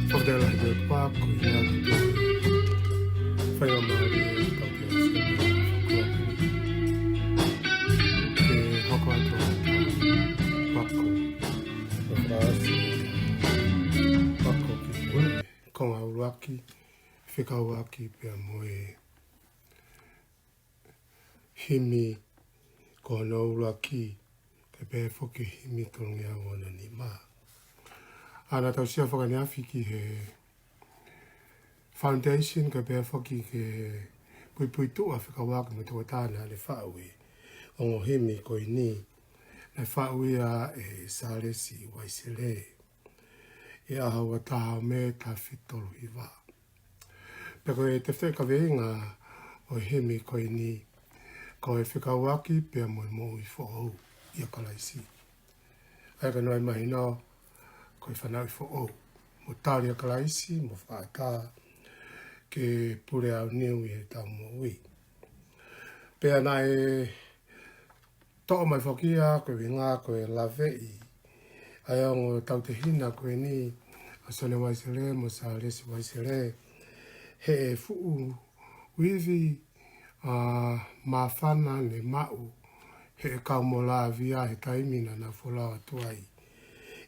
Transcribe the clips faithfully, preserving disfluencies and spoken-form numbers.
Fakatela he pako i a faingamālie e pako i a ke hoko atu a pako. Pako ki he konga ʻuluaki, fekauʻaki pea mo e himi ko hono ʻuluaki, kae pehē foki himi tolungeau ono nima. ʻA ia naʻa tau sio fakaneafi ki he foundation, kae pehē foki ki he puipuituʻa fekauʻaki mo e tokotaha naʻa ne faʻu e ongo himi ko eni, naʻe faʻu ia ʻe Sālesi Uaisele ʻi he ʻaho ua taha ʻo Mē taha fitu tolu hiva. Pea ko e tefitoʻi kaveinga ʻo e himi ko eni, ko e fekauʻaki pea mo e moʻui foʻou ʻia Kalaisi. ʻA ia ko hono ʻai mahino, ko e fanauʻi foʻou, mo tali ʻa Kalaisi, mo fakaʻatā ke pule aoniu ʻi heʻetau moʻui. Pea naʻe toʻo mai foki ia ko e ʻuhinga ko e laveʻi ʻa e ongo tautehina ko eni ʻa Sione Uaisele mo Sālesi Uaisele, he ʻe fuʻu ivi, ā, māfana ne maʻu ʻe he kau Molavia he taimi naʻa nau folau atu ai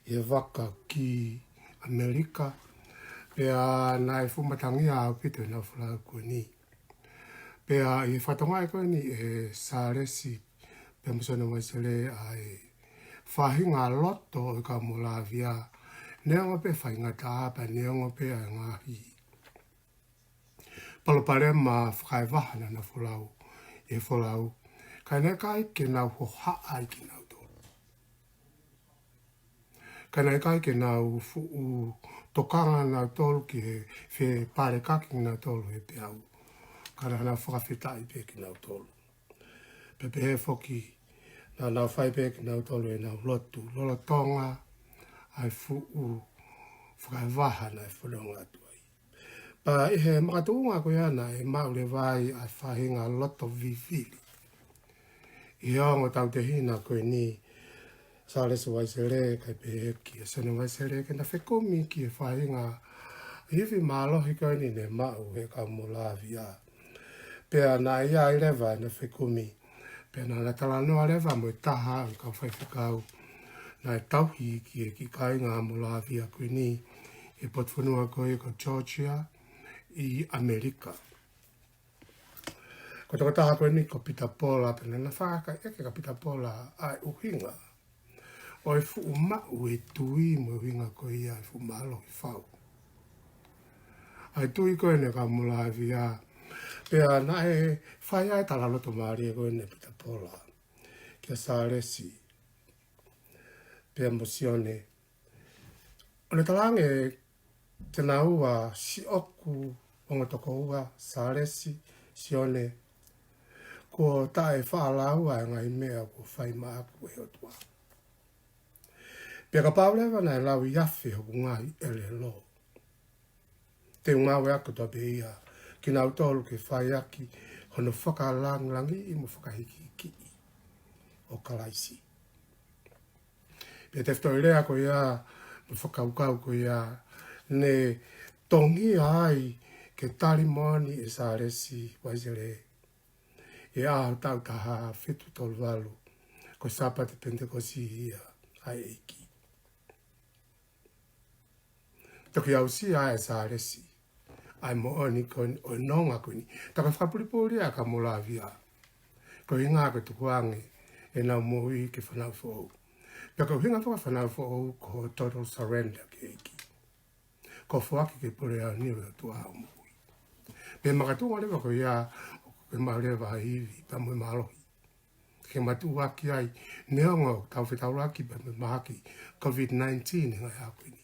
ʻi he vaka ki ʻAmelika. Pea naʻe fuʻu matangia ʻaupito ʻenau folau ko eni. Pea ʻi he fatongia ko eni ʻe Sālesi pea mo Sione Uaisele ʻa e faʻahinga loto ʻo e kau Molavia, neongo pē faingataʻa pea neongo pē ʻa e ngaahi palopalema fakaevaha naʻa nau folau, ʻi he folau, ka naʻe ʻikai ke nau hohaʻa ai kinautolu. Ka naʻe ʻikai ke nau fuʻu tokanga nautolu ki he fepalekaki nautolu he peau. Ka naʻa nau fakafetaʻi pē kinautolu. Pea pehē foki, naʻa nau fai pē kinautolu ʻenau lotu lolotonga ʻa e fuʻu fakaevaha naʻe fononga atu ai. Pea ʻi he makatuʻunga ko ia naʻe maʻu leva ai ʻa e faʻahinga loto vivili ʻi he ongo tautehina ko eni, Sālesi Uaisele, kae pehē kia Sione Uaisele ke na fekumi ki he faʻahinga ivi mālohi ko eni ne maʻu ʻe he kau Molavia. Pea naʻe ʻi ai leva ʻena fekumi. Pea naʻa na talanoa leva mo e taha ʻo e kau faifekau naʻe tauhi ki he kiʻi kāinga Molavia ko eni ʻi he potu fonua ko ia ko Georgia ʻi ʻAmelika. Ko e tokotaha ko eni ko Pita Pola, pea naʻa na fakakaikehe kia Pita Pola ʻa e ʻuhinga ʻo e fuʻu maʻu e tui mo e ʻuhinga ko ia e fuʻu mālohi fau ʻa e tui ko eni ʻa e kau Molavia. Pea naʻe fai ai e talaloto mālie ko eni ʻa Pita Pola kia Sālesi pea mo Sione. ʻO ne talaange ʻe kinaua siʻoku ongo tokoua, Sālesi, Sione, kuo taʻefaʻalaua e ngaahi meʻa kuo fai maʻaku ʻe he ʻOtua. Pea kapau leva naʻe lau ʻi afe hoku ngaahi ʻelelo, te u ngāueʻaki kotoa pē ia kinautolu ke fai ʻaki hono fakalāngilangiʻi mo fakahikihikiʻi ʻo Kalaisi. Pea tefitoʻi lea ko ia, mo e fakakaukau ko ia, ne tongia ai ke tali moʻoni ʻe Sālesi Uaisele ʻi he ʻaho taʻu taha fitu tolu valu, ko e Sāpate Penitekosi ia ʻa e ʻEiki. Toki aʻusia ʻe Sālesi ʻa e moʻoni ko eni ʻo e nonga ko eni. Tā ko e fakapulipuli ʻa e kau Molavia. Ko e ʻuhinga ko e tukuange ʻenau moʻui ke fanauʻi foʻou. Pea ko e ʻuhinga fakafanauʻi foʻou ko e total surrender ki he ʻEiki. Ko e foaki ki he puleʻanga ʻo e ʻOtua hoʻo moʻui. Pea makatuʻunga leva ko ia ʻoku ke maʻu leva ha ivi pea mo e mālohi ke matuʻuaki ai, neongo ʻetau fetaulaki pea mo e mahaki COVID nineteen he ngaahi ʻaho ko eni.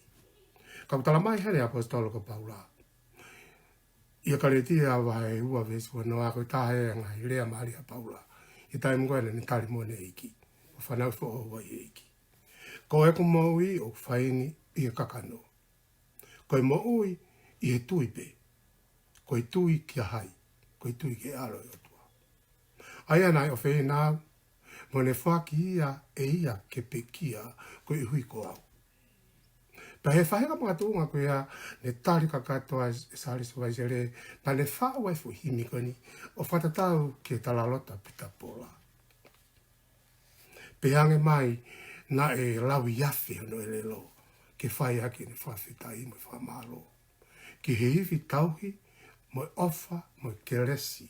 Ka ʻoku talamai heni ʻe he ʻaposetolo ko Paula ʻia Kalētia vahe ua veesi uanoa, ko e taha ia e ngaahi lea mālie ʻa Paula ʻi he taimi ko ē naʻa ne tali moʻoni e ʻEiki, ʻo fanauʻi foʻou ai e ʻEiki. Ko ʻeku moʻui ʻoku fai ni ʻi he kakano. Ko e moʻui ʻi he tui pē. Ko e tui kia hai? Ko e tui ki he ʻAlo ʻo e ʻOtua. ʻA ia naʻe ʻofeina au, mo ne foaki ia ʻe ia ke pekia koeʻuhi ko au. Pea ʻi he faʻahinga makatuʻunga ko ia, ne tali kakato ai ʻe Sālesi Uaisele, pea ne faʻu ai e foʻi himi ko eni ʻo fakatatau ki he talaloto ʻa Pita Pola. Pea hangē mai naʻe lauiafe hono ʻelelo ke fai ʻaki ʻene fakafetaʻi mo e fakamālō ki he ivi tauhi mo e ʻofa mo e kelesi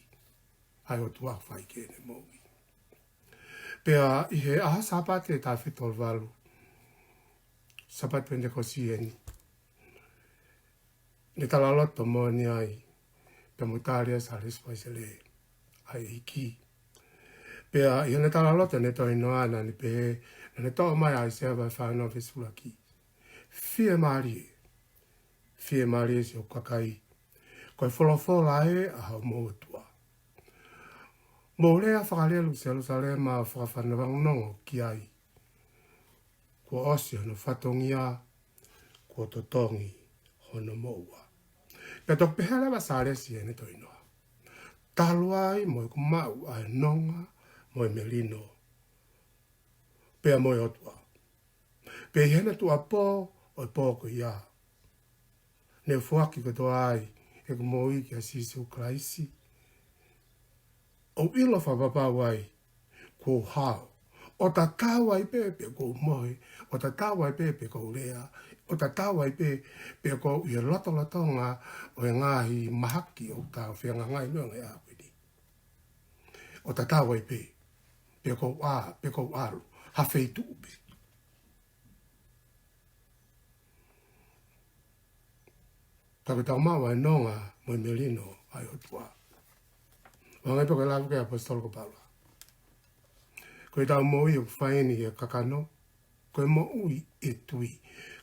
ʻa e ʻOtua ʻoku fai ki heʻene moʻui. Pea ʻi he ʻaho Sāpate taha fitu tolu valu, Sāpate Penitekosi eni, ne talaloto moʻoni ai pea mo tali ʻe Sālesi Uaisele ʻa e ʻEiki. Pea ʻi heʻene talaloto ʻene tohinoa naʻa ne pehē, naʻa ne toʻo mai ʻa ʻAisea vahe fāngofulu veesi ʻuluaki: Fiemālie, fiemālie siʻoku kakai, ko e folofola ē ʻa hoʻomou ʻOtua. Mou lea fakalelu ki Selūsalema ʻo fakafanongonongo ki ai, kuo ʻosi hono fatongia, kuo totongi hono moʻua. Pea toki pehē leva ʻa Sālesi ʻi heʻene tohinoa: Talu ai mo ʻeku maʻu ʻa e nonga mo e melino pea mo e ʻOtua. Pea ʻi heʻene tuʻuapō ʻo e pō ko ia, ne u foaki kotoa ai ʻeku moʻui kia Sīsū Kalaisi, ʻo u ʻilo fakapapau ai kuo u hao, ʻo tatau ai pē pe ʻoku ou mohe, ʻo tatau ai pē pe ʻoku ou lea, ʻo tatau ai pē pe ʻoku ou ʻi he lotolotonga ʻo e ngaahi mahaki ʻoku tau fehangahangai mo ia he ʻaho ko eni. ʻO tatau ai pē pe ʻoku ou ʻā, pe ʻoku ou ʻalu ha feituʻu pē. Ka ko ʻetau maʻu ʻa e nonga mo e melino ʻa e ʻOtua, ʻo hangē pē ko e lave ko ē ʻa e ʻaposetolo ko Paula, ko ʻetau moʻui ʻoku fai ni ʻi he kakano, ko e moʻui ʻi he tui.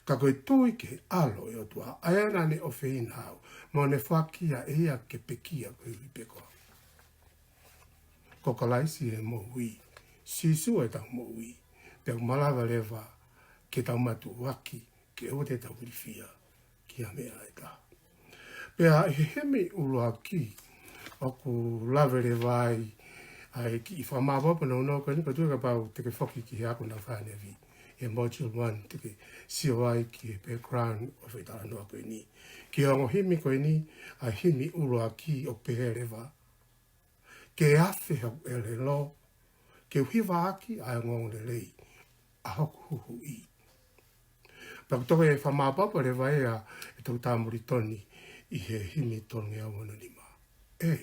Ka ko e tui ki he ʻAlo ʻo e ʻOtua, ʻa ia naʻa ne ʻofeina au, mo ne foaki ia ʻe ia ke pekia koeʻuhi pē ko au. Ko Kalaisi ʻa e moʻui. Sīsū ʻa ʻetau moʻui. Pea ʻoku malava leva ke tau matuʻuaki, ke ʻoua te tau ilifia ki ha meʻa ʻe taha. Pea ʻi he himi ʻuluaki ʻoku lave leva ai ʻa e kiʻi fakamāopoopo nounou ko eni, pea ʻoku ou tui kapau te ke foki ki he ako naʻa fai ʻanevē, ʻi he module one, te ke sio ai ki he background ʻo e foʻi talanoa ko eni. Ki he ongo himi ko eni, ʻa e himi ʻuluaki ʻoku pehē leva: Ke afe hoku ʻelelo, ke u hivaʻaki ʻa e ongoongolelei ʻa hoku huhuʻi. Pea ʻoku toe fakamāopoopo leva ia ʻe Toketā Molitoni ʻi he himi tolungeau ono nima: ʻE,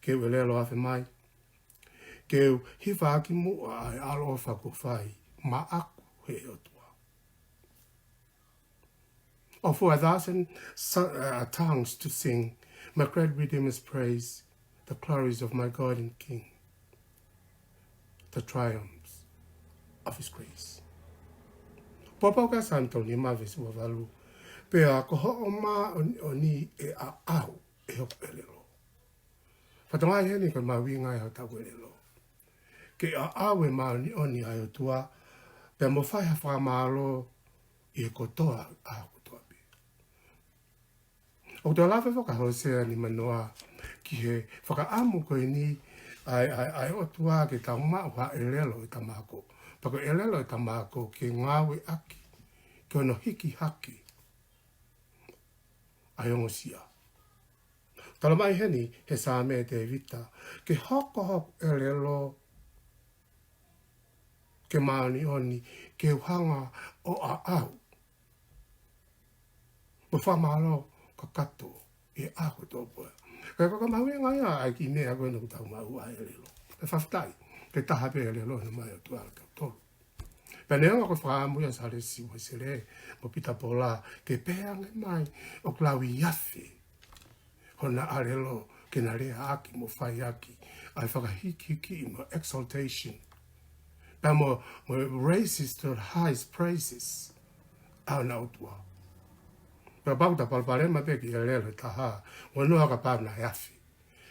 ke u ʻelelo afe mai, ke u hivaʻaki muʻa ʻa e ʻaloʻofa kuo fai maʻaku ʻe he ʻOtua. Oh, for a thousand so-, uh, tongues to sing my great Redeemer's praise, the glories of my God and King, the triumphs of his grace. Pōpoaki ʻa Saame tolu nima veesi ua valu: Pea ko hoʻo māʻoniʻoni ʻe ʻaʻau ʻe hoku ʻelelo. Fakatokangaʻi heni ko e mahuʻinga ia ʻo hotau ʻelelo. Ke ʻaʻau e māʻoniʻoni ʻa e ʻOtua, pea mo fai ha fakamālō ʻi he kotoa, ʻaho kotoa pē. ʻOku toe lave foki ʻa Hōsea nimanoa ki he fakaʻamu ko eni ʻa e, ʻa e, ʻa e ʻOtua ke tau maʻu ha ʻelelo ʻo e tama ako. Pea ko e ʻelelo ʻo e tama ako ke ngāueʻaki, ke ono hiki hake ʻa e ongosia. Talamai heni ʻe he Saame ʻa Tēvita: Ke hoko hoku ʻelelo ke māʻoniʻoni, ke u hanga ʻo ʻaʻau mo fakamālō kakato ʻi he ʻaho kotoa pē. Ka ko e mahuʻinga ia ʻa e kiʻi meʻa ko eni ʻoku tau maʻu ʻa e ʻelelo. ʻE fakafetaʻi. Ko e taha pē ʻelelo naʻe ʻomai ʻe he ʻOtua kiate kitautolu. Pea neongo ko e fakaʻamu ia ʻa Sālesi Uēsile mo Pita Pola ke pehē ange mai ʻoku lauiafe hona ʻelelo ke na leaʻaki mo faiʻaki ʻa e fakahīkihikiʻi mo e exaltation, pea mo, mo e raises to the highest praises ʻa hona ʻOtua. Pea kapau te ta palopalema pē ki he ʻelelo ʻe taha, ʻoua naʻa kapau naʻe afe.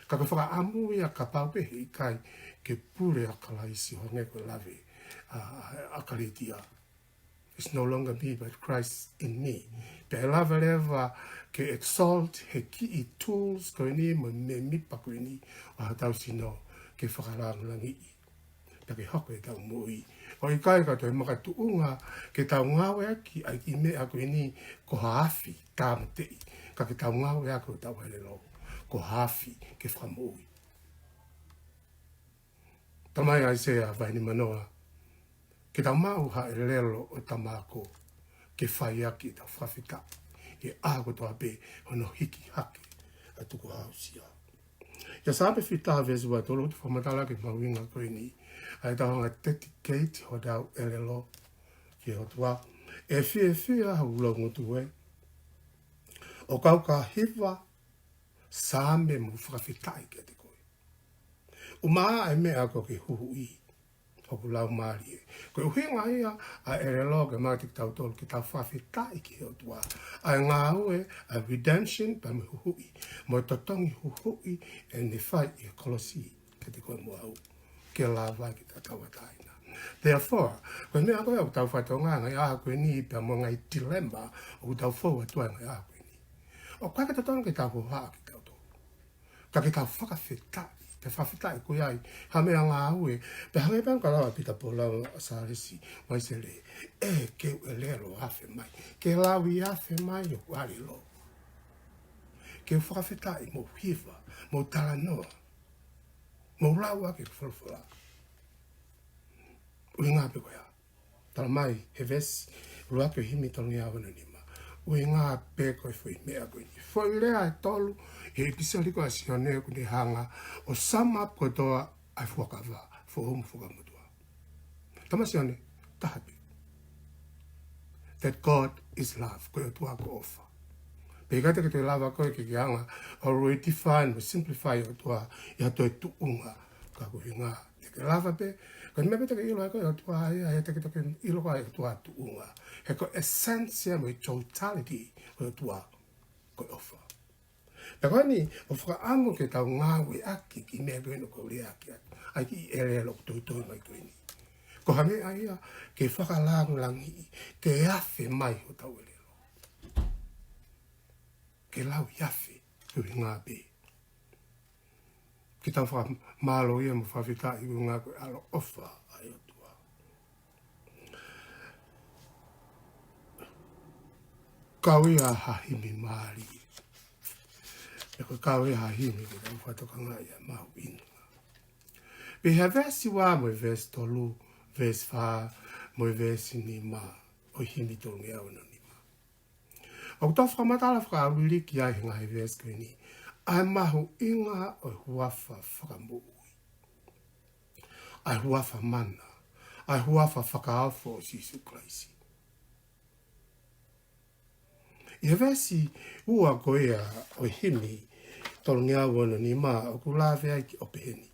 Ka ko e fakaʻamu ia kapau pē he ʻikai ke pule ʻa Kalaisi ʻo hangē ko e lave ʻa, ʻa, ʻa Kalētia. It's no longer me, but Christ in me. Pea ʻe lava leva ke exalt he kiʻi tools ko eni mo e mēmipa ko eni ʻo hotau sino ke fakalāngilangiʻi pea ke hoko ʻetau moʻui. ʻO ʻikai ke toe makatuʻunga ke tau ngāueʻaki ʻa e kiʻi meʻa ko eni ko ha afi tāmateʻi, ka ke tau ngāueʻaki hotau ʻelelo ko ha afi ke fakamoʻui. Talamai ʻe ʻAisea vahe nimangofulu, ke tau maʻu ha ʻelelo ʻo e tama ako, ke faiʻaki ʻetau fakafetaʻi he ʻaho kotoa pē hono hiki hake ʻa e tukuhāusia. ʻIa Saame fitu veesi ua tolu ʻoku fakamatala ki he mahuʻinga ko eni ʻa ʻetau hanga ʻo dedicate hotau ʻelelo ki he ʻOtua. ʻE fiefia hoku loungutu ē, ʻo kau ki ha hiva saame mo fakafetaʻi kiate koe. ʻUmaʻā ʻa e meʻa ko e huhuʻi hoku laumālie. Ko e ʻuhinga ia ʻa e ʻelelo ke maʻu kiate kitautolu ke tau fakafetaʻi ki he ʻOtua ʻa e ngāue ʻa e redemption pea mo e huhuʻi mo e totongi huhuʻi ʻene fai ʻi he kolosi kiate koe mo au, ke lava ke tau tauʻatāina. Therefore, ko e meʻa ko ē ʻoku tau fatongia he ngaahi ʻaho ko eni pea mo e ngaahi dilemma ʻoku tau fou atu ai he ngaahi ʻaho ko eni, ʻoku ʻikai ke totonu ke tau hohaʻa kitautolu, ka ke tau fakafetaʻi, ke fakafetaʻi ko ia ʻi ha meʻangāue. Pea hangē pē ko e lau ʻa Pita Pola mo Sālesi Uēsile, ʻe ke u ʻelelo afe mai, ke lauiafe mai hoku ʻelelo, ke u fakafetaʻi mo hiva, mo talanoa, mo lau ʻaki e folofola. ʻUhinga pē ko ia. Talamai he veesi ʻuluaki ʻo e himi tolungeau ono nima. ʻUhinga pē ko e foʻi meʻa ko eni. Foʻi lea ʻe tolu ʻi he ʻipiseli ko ia ʻa Sione ʻoku ne hanga ʻo sum up kotoa ʻa e fuakava, Foʻou mo Fuakava Motuʻa. Talamai ʻe Sione, taha pē. That God is love, ko e ʻOtua ko e ʻofa. Pea ʻikai te ke toe lava koe ke ke hanga ʻo redefine mo simplify e ʻOtua ʻi ha toe tuʻunga, ka ko e ʻuhinga te ke lava pē, ko e meʻa pē te ke ʻilo ai ko e ʻOtua ia, he te ke toki ʻilo ko e ʻOtua tuʻunga. He ko e essence ia mo e totality ʻo e ʻOtua ko e ʻofa. Pea ko eni, ʻoku fakaʻamu ke tau ngāueʻaki e kiʻi meʻa ko eni ʻoku ou lea ʻaki atu, ʻa e kiʻi ʻelelo ʻoku toutou mai ko eni, ko ha meʻa ia ke fakalāngilangiʻi, ke afe mai hotau ʻelelo, ke lauiafe, ko e ʻuhinga pē ke tau fakamālō ia mo fakafetaʻi, ko e ʻuhinga ko e ʻaloʻofa ʻa e ʻOtua. Kau ia ha himi mālie. Pea ko e kau ia ha himi ke tau fakatokangaʻi ʻa e mahuʻinga. Pea ʻi he veesi ua mo e veesi tolu, veesi fā mo e veesi nima ʻo e himi tolungeau ono nima, ʻoku tau fakamatala fakaʻauliliki ai he ngaahi veesi ko eni ʻa e mahuʻinga ʻo e huafa fakamoʻui, ʻa e huafa mana, ʻa e huafa fakaofo ʻo Sīsū Kalaisi. ʻI he veesi ua ko ia ʻo e himi tolungeau ono nima ʻoku lave ai ki ʻo pehē ni.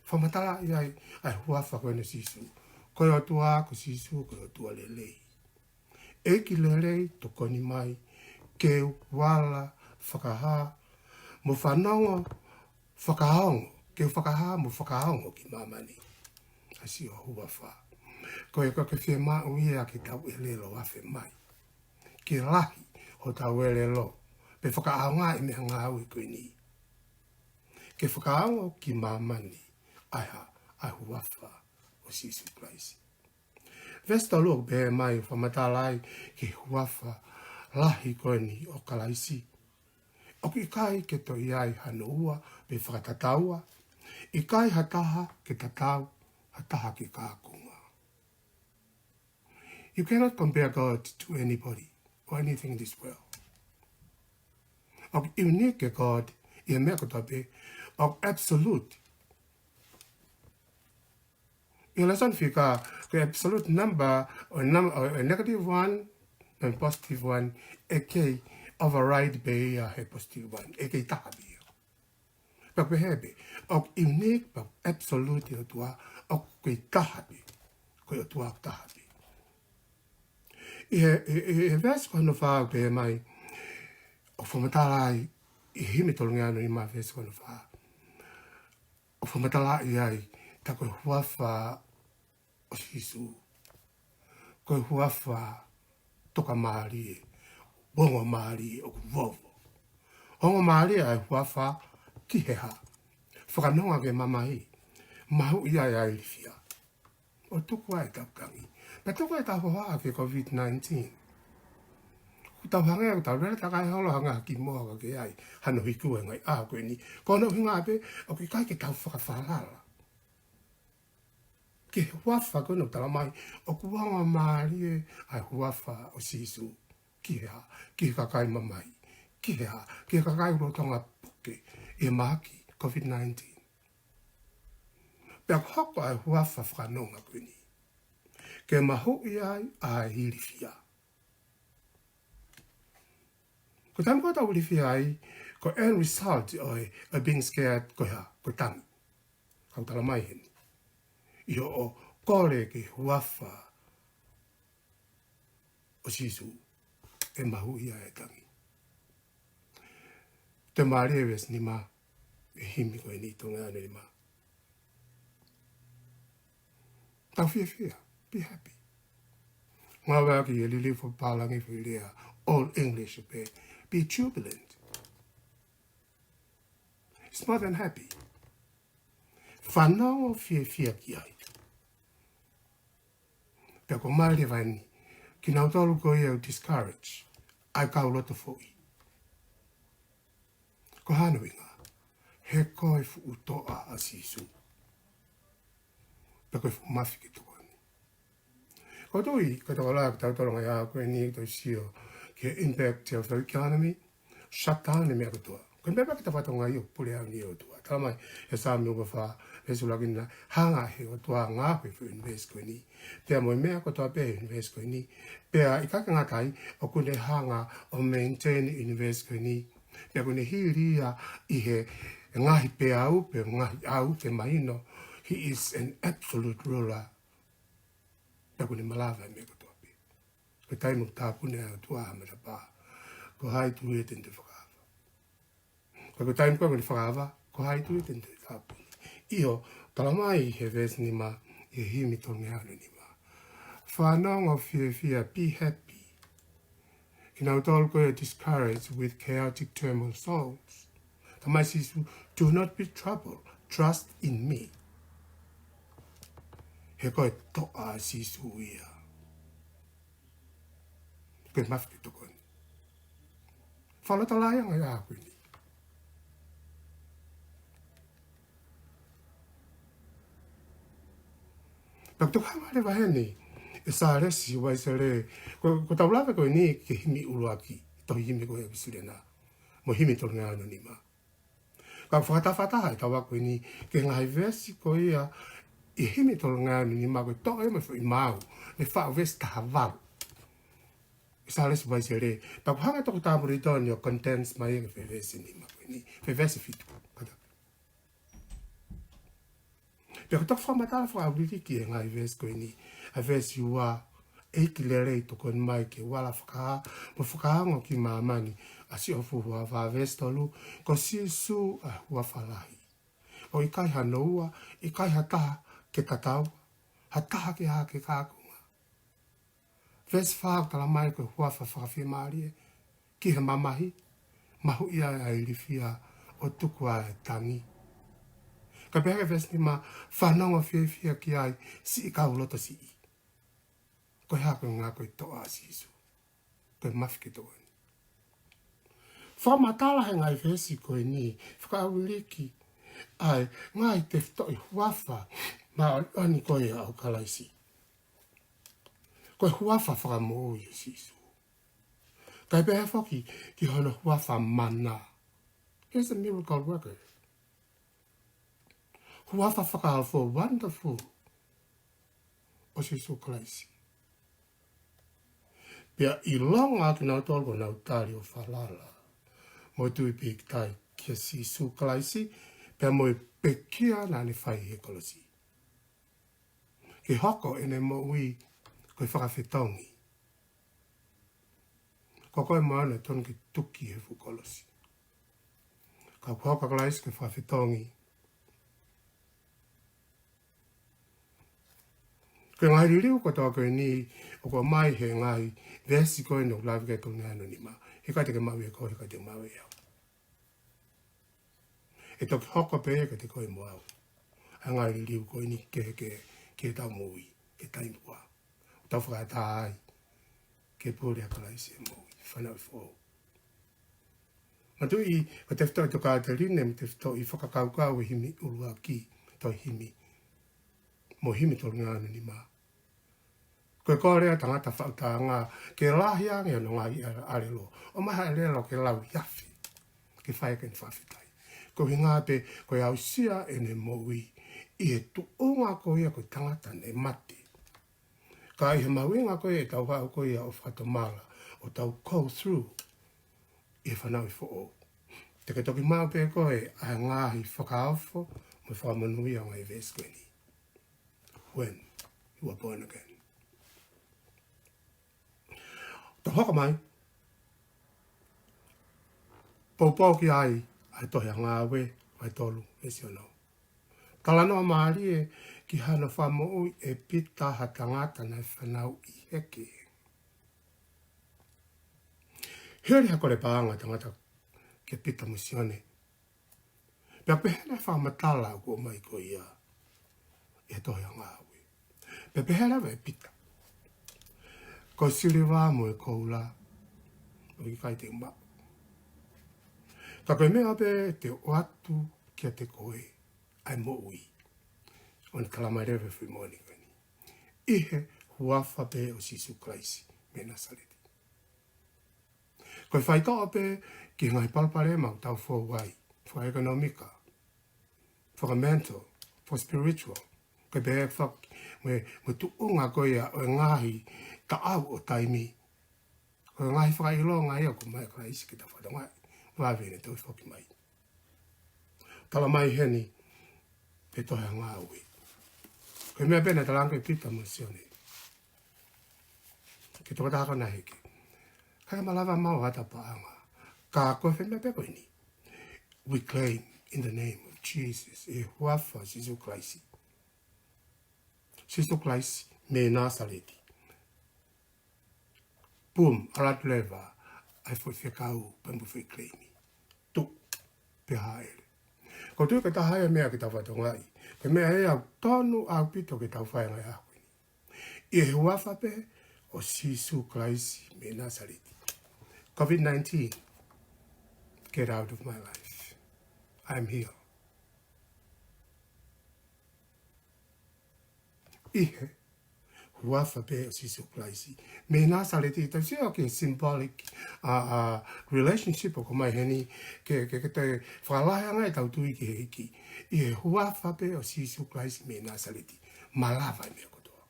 Fakamatalaʻi ai ʻa e huafa ko eni ʻo Sīsū. Ko e ʻOtua ko Sīsū, ko e ʻOtua lelei. ʻEiki lelei, tokoni mai ke u ala fakahā mo fanongo, fakaongo, ke u fakahā mo fakaongo ki māmani ʻa siʻo huafa. Ko e, ko e ke fiemaʻu ia ke tau ʻelelo afe mai, ke lahi hotau ʻelelo, pea fakaʻaongaʻi e meʻangāue ko eni, ke fakaongo ki māmani ʻa e hā? ʻA e huafa ʻo Sīsū Kalaisi. Veesi tolu ʻoku pehē mai ʻo fakamatala ai ki he huafa lahi ko eni ʻo Kalaisi. ʻOku ʻikai ke toe ʻi ai hano ua pe fakatataua, ʻikai ha taha ke tatau, ha taha ke kākunga. You cannot compare God to anybody or anything in this world. ʻOku unique ʻa God ʻi he meʻa kotoa pē, ʻoku absolute. ʻI he lēsoni fika, ko e absolute number, ʻo e num-, ʻo e negative one, mo e positive one, ʻe kei override pē ia he positive one, ʻe kei taha pē ia. Pea pehē pē, ʻoku unique, pea ʻoku absolute ʻa e ʻOtua, ʻoku kei taha pē, ko e ʻOtua ʻoku taha pē. ʻI he, ʻi, ʻi, ʻi he veesi ko hono fā ʻoku pehē mai, ʻoku fakamatala ai, ʻi he himi tolungeau nima veesi ko hono fā. ʻOku fakamatalaʻi ai, tā ko e huafa ʻo Sīsū. Ko e huafa tokamālie, ongo mālie ʻoku vovo. Ongo mālie ʻa e huafa ki he hā? Fakanonga ki he mamahi, mahuʻi ai ʻa e ilifia. ʻO tuku ai ʻetau tangi. Pea tuku ʻetau hohaʻa ki he COVID nineteen. ʻOku tau hangē, ʻoku tau lele takai holo hangē ha kiʻi moa ka ke ai, hano hiku e ngaahi ʻaho ko eni. Ko hono ʻuhinga pē, ʻoku ʻikai ke tau fakafalala ki he huafa ko ena ʻoku tala mai, ʻoku ongo mālie ʻa e huafa ʻo Sīsū. Ki he hā? Ki he kakai mamahi. Ki he hā? Ki he kakai lolotonga puke ʻi he mahaki COVID nineteen. Pea ʻoku hoko ʻa e huafa fakanonga ko eni ke mahuʻi ai ʻa e ilifia. Ko e taimi ko ē ʻoku tau ilifia ai, ko e end result ʻo e, ʻo e being scared ko e hā? Ko e tangi. Ka ʻoku tala mai heni, ʻi hoʻo kole ki he huafa ʻo Sīsū, ʻe mahuʻi ai e tangi. Toe mālie e veesi nima ʻi he himi ko eni, tolungeau nima. Tau fiefia, be happy. Ngāueʻaki e liliu fakapālangi foʻi lea, Old English pē, be jubilant. It's more than happy. Fanongo fiefia ki ai. Pea ʻoku ʻomai leva eni kinautolu ko ia ʻoku discourage, ʻa e kau loto foʻi. Ko e hā hono ʻuhinga? He ko e fuʻu toʻa ʻa Sīsū. Pea ko e fuʻu mafi ke tokoni. Ko e tui, ko e tokolahi ʻoku tau tolonga ia ko eni, tau sio ki he impact of the economy, shutdown e meʻa kotoa. Ko e meʻa pē ke tau fatongia ʻo pule au ni ʻOtua. Tala mai ʻe Saame uofā, veesi ʻuluaki na, hanga ʻe he ʻOtua ʻo ngaohi e foʻi ʻunivēsi ko eni. Pea mo e meʻa kotoa pē he ʻunivēsi ko eni. Pea ʻikai ke ngata ai, ʻoku ne hanga ʻo maintain e ʻunivēsi ko eni. Pea ʻoku ne hili ia ʻi he ngaahi peau, pe ngaahi ʻau, ke mahino, he is an absolute ruler. Pea ʻoku ne malava e meʻa kotoa pē. Ko e taimi ʻoku tāpuni ai ʻOtua ha matapā, ko hai tui ʻe tonu ke fakaava? Ka ko e taimi ko ē ʻoku ne fakaava, ko hai tui ʻe tonu ke tāpuni? ʻIo, tala mai he veesi nima, ʻi he himi tolungeau nima. Fanongo fiefia, be happy. Kinautolu ko ia discouraged with chaotic turmoil souls. Tala mai Sīsū, do not be troubled, trust in me. He ko e toʻa ʻa Sīsū ia. Ko e mafi ke tokoni. Fakalotolahi ange ʻa ko eni. Pea ʻoku toki hanga leva heni ʻe Sālesi Uaisele, ko, ko ʻetau lave ko eni ki he himi ʻuluaki, tohi himi ko ē ʻa e ʻEpisiteli na, mo e himi tolungeau nima. Ka ʻoku fakatafataha ʻetau ako eni ki he ngaahi veesi ko ia ʻi he himi tolungeau nima ko e toʻo ia mei he foʻi maau, ne faʻu veesi taha valu ʻe Sālesi Uaisele. Pea ʻoku hanga ʻe Toketā Pulitoni ʻo condense mai ia ki he foʻi veesi nima ko eni, foʻi veesi fitu. Pea ʻoku toki fakamatala fakaʻauliliki e ngaahi veesi ko eni, ʻa e veesi ua, ʻEiki lelei tokoni mai ke u ala fakahā mo fakaongo ki māmani ʻa siʻoku huafa, veesi tolu, ko Sīsū ʻa e huafa lahi. ʻOku ʻikai hano ua, ʻikai ha taha ke tatau, ha taha ke hā ke kākunga. Veesi fā ʻoku tala mai ko e huafa fakafiemālie, ki he mamahi, mahuʻi ai ʻa e ilifia ʻo tuku ai e tangi. Ka pehē ki he veesi nima, fanongo fiefia ki ai, siʻi kau loto siʻi. Ko e hā? Ko e ʻuhinga ko e toʻa ʻa Sīsū. Ko e mafi ke tokoni. Fakamatala he ngaahi veesi ko eni, fakaʻauliliki ʻa e ngaahi tefitoʻi huafa māʻoniʻoni ko ia ʻo Kalaisi. Ko e huafa fakamoʻui ʻo Sīsū. Kae pehē foki ki hono huafa mana. He's a miracle worker. Huafa fakaofo, wonderful. Sīsū Kalaisi. Pea ʻilonga kinautolu kuo nau tali ʻo falala mo tui pīkitai kia Sīsū Kalaisi, pea mo e pekia naʻa ne fai he kolosi, ke hoko ʻene moʻui ko e fakafetongi. Ko koe mo au naʻe tonu ke tuki he fuʻu kolosi. Ka kuo hoko ʻa Kalaisi ko e fakafetongi. Ko e ngaahi liliu kotoa ko eni ʻoku ʻomai he ngaahi veesi ko eni ʻoku lave ki ai e Tolungaʻi hono nima. He ʻikai te ke maʻu ʻe koe, he ʻikai te ke maʻu ʻe au. ʻE toki hoko pē ia kiate koe mo au ʻa e ngaahi liliu ko eni kehekehe ki heʻetau moʻui he taimi ko ē ʻoku tau fakaʻatā ai ke pule ʻa Kalaisi he moʻui, fanauʻi foʻou. Manatuʻi, ko e tefitoʻi tokāteline mo e tefitoʻi fakakaukau ʻo e himi ʻuluaki, toe himi, mo e himi Tolungaʻi hono nima. Ko e kole ʻa e tangata faʻu taʻanga ke lahi ange hono ngaahi ʻa-, ʻālelo. ʻOmai ha ʻālelo ke lau ʻi he afi, ke fai ʻaki ʻene fakafetaʻi. Ko e ʻuhinga pē ko e aʻusia ʻene moʻui ʻi he tuʻunga ko ia ko e tangata naʻe mate. Ka ʻi he mahuʻinga ko ia ʻetau haʻu ko ia ʻo fakatomala, ʻo tau go through ʻi he fanauʻi foʻou, te ke toki maʻu pē koe ʻa e ngaahi fakaofo mo e fakamonūʻia ʻo e ngaahi veesi ko eni. When you are born again. Tau hoko mai. Poupou ki ai ʻa e tohi ʻa Ngāue, vahe tolu, veesi ono. Talanoa mālie ki hano fakamoʻui ʻe Pita ha tangata naʻe fanauʻi heke. Hili ha kole paʻanga ʻa e tangata kia Pita mo Sione. Pea pehē ʻa e fakamatala ʻoku ʻomai ko ia ʻi he tohi ʻa Ngāue. Pea pehē leva ʻe Pita, ko e siliva mo e koula ʻoku ʻikai te u maʻu. Ka ko e meʻa pē te u ʻoatu kiate koe ʻa e moʻui. ʻOku ne talamai leva e foʻi moʻoni ko eni. ʻI he huafa pē ʻo Sīsū Kalaisi mei Nāsaleti. Ko e faitoʻo pē ki he ngaahi palopalema ʻoku tau fou ai, fakaʻekonōmika, fakamental, fakaspiritual, ko e pehē fak-, mo e, mo e tuʻunga ko ia ʻo e ngaahi taʻau ʻo taimi. Ko e ngaahi fakaʻilonga ia ʻoku ʻomai ʻe Kalaisi ke tau fakatokangaʻi, vave ʻene toe foki mai. Talamai heni ʻe he tohi ʻa Ngāue. Ko e meʻa pē naʻe talaange ʻe Pita mo Sione ki he tokotaha ko ē naʻe hiki. ʻIkai ke ma lava ʻo maʻu ha ʻata paʻanga. Ka ko e foʻi meʻa pē ko eni. We claim in the name of Jesus. ʻI he huafa ʻo Sīsū Kalaisi. Sīsū Kalaisi mei Nāsaleti. Boom, ʻalu atu leva ʻa e foʻi fekau pea mo e foʻi claim. Tuʻu pea hāʻele. Ko e tui ko e taha ia e meʻa ke tau fakatokangaʻi. Ko e meʻa ia ʻoku totonu ʻaupito ke tau fai he ngaahi ʻaho ko eni. ʻI he huafa pē ʻo Sīsū Kalaisi mei Nāsaleti. COVID nineteen, get out of my life. I am healed. ʻI he huafa pē ʻo Sīsū Kalaisi mei Nāsaleti. Tau sio ki he symbolic, uh, uh, relationship ʻoku ʻomai heni ke, ke, ke toe fakalahi ange ʻetau tui ki he ʻEiki. ʻI he huafa pē ʻo Sīsū Kalaisi mei Nāsaleti, malava e meʻa kotoa.